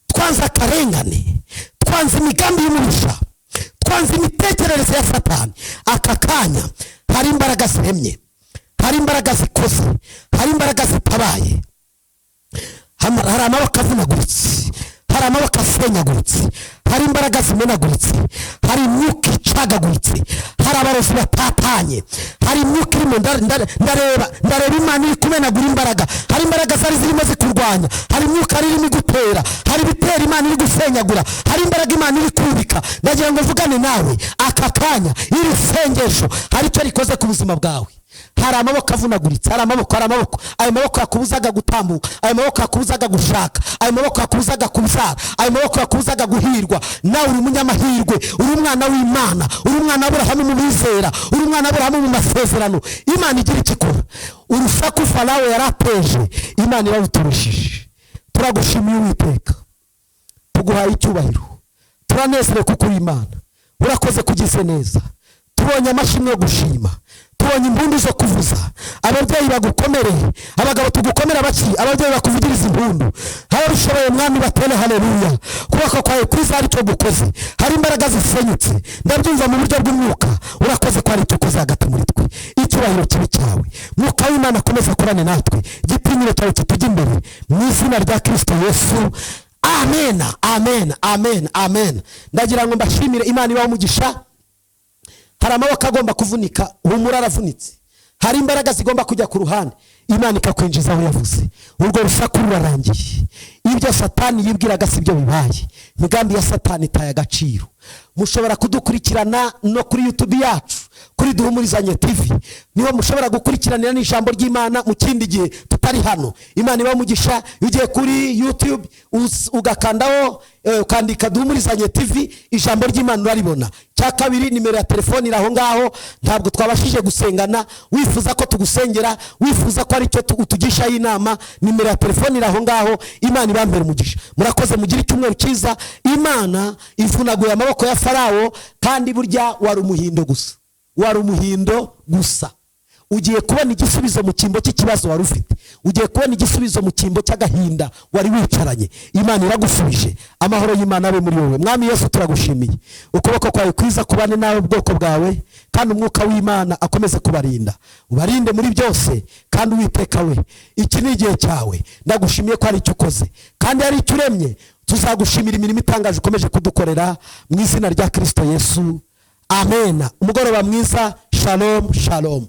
twanze akarengane, twanze imigambi y'umubisha, twanze imitekerereze ya Satani. Aka kanya hari imbaraga ziremye, hari imbaraga zikoze, hari imbaraga zitabaye, hari amaboko avunaguritse, hari amaboko asenyaguritse, hari imbaraga zimenaguritse, hari imyuka icagaguritse, hari abarozi batatanye, hari imyuka irimo. Ndareba Imana iri kumenagura imbaraga. Hari imbaraga zari zirimo zikurwanya, hari imyuka irimo igutera, hari ibitera Imana iri gusenyagura, hari imbaraga Imana iri kubika. Ndagira ngo mvugane nawe aka kanya, iri sengesho hari icyo rikoze ku buzima bwawe. Hari amaboko avunaguritse, hari amaboko, hari amaboko. Ayo maboko yakubuzaga gutambuka, ayo maboko yakubuzaga gushaka, ayo maboko yakubuzaga kubyara, ayo maboko yakubuzaga guhirwa. Nawe uri umunyamahirwe, uri umwana w'Imana, uri umwana w'Aburahamu mu bizera, uri umwana w'Aburahamu mu masezerano. Imana igira icyo ikora. Urusaku Farawo yarateje, Imana iraruturishije. Turagushimiye Uwiteka, tuguhaye icyubahiro, turanezerewe kuko uri Imana. Urakoze kugize neza. Tubonye amashimwe yo gushima, tubonye impundu zo kuvuza. Ababyeyi bagukomereye, abagabo tugukomera baki, ababyeyi bakuvugiriza impundu. Ababishoboye Mwami batene haleluya. Kuboko kwawe kwiza ari cyo gukoze. Hari imbaraga zisenyutse, ndabyumva mu buryo bw'umwuka. Urakoze ko ari cyo ukoze hagati muri twe. Icyubahiro kibe cyawe. Mwuka w'Imana akomeza akorane natwe. Igitinyiro cyawe kitujya imbere mu izina rya Kristo Yesu. Amen, amen, amen, amen. Ndagira ngo mbashimire. Imana ibahe umugisha. Hari amaboko agomba kuvunika, humura aravunitse. Hari imbaraga zigomba kujya ku ruhande, Imana ikakwinjiza aho yavuze. Urwo rusaku rurarangiye. Ibyo Satani yibwiraga si byo bibaye. Imigambi ya Satani itaye agaciro. Mushobora kudukurikirana no kuri YouTube yacu, kuri Duhumurizanye TV. Niho mushobora gukurikiranira n'ijambo ry'Imana mu kindi gihe tutari hano. Imana ibahe umugisha. Ugiye kuri YouTube ugakandaho, ukandika Duhumurizanye TV, ijambo ry'Imana uraribona. Cya kabiri, nimero ya telefone iri aho ngaho. Ntabwo twabashije gusengana, wifuza ko tugusengera, wifuza ko ari cyo utugisha inama, nimero ya telefone iri aho ngaho. Imana ibambere umugisha. Murakoze, mugire icyumweru cyiza. Imana ivunaguye amaboko ya Farawo, kandi burya wari umuhindo gusa, wari umuhindo gusa. Ugiye kubona igisubizo mu cyimbo cy'ikibazo wari ufite. Ugiye kubona igisubizo mu cyimbo cy'agahinda wari wicaranye. Imana iragusubije. Amahoro y'Imana abe muri wowe. Mwami Yesu, turagushimiye. Ukuboko kwawe kwiza kubane nawe, ubwoko bwawe, kandi Umwuka w'Imana akomeze kubarinda, ubarinde muri byose. Kandi Uwiteka we, iki ni igihe cyawe. Ndagushimiye ko hari icyo ukoze kandi hari icyo uremye. Tuzagushimira imirimo itangaje ukomeje kudukorera, mu izina rya Kirisito Yesu, amen. Umugoroba mwiza. Shalom, shalom.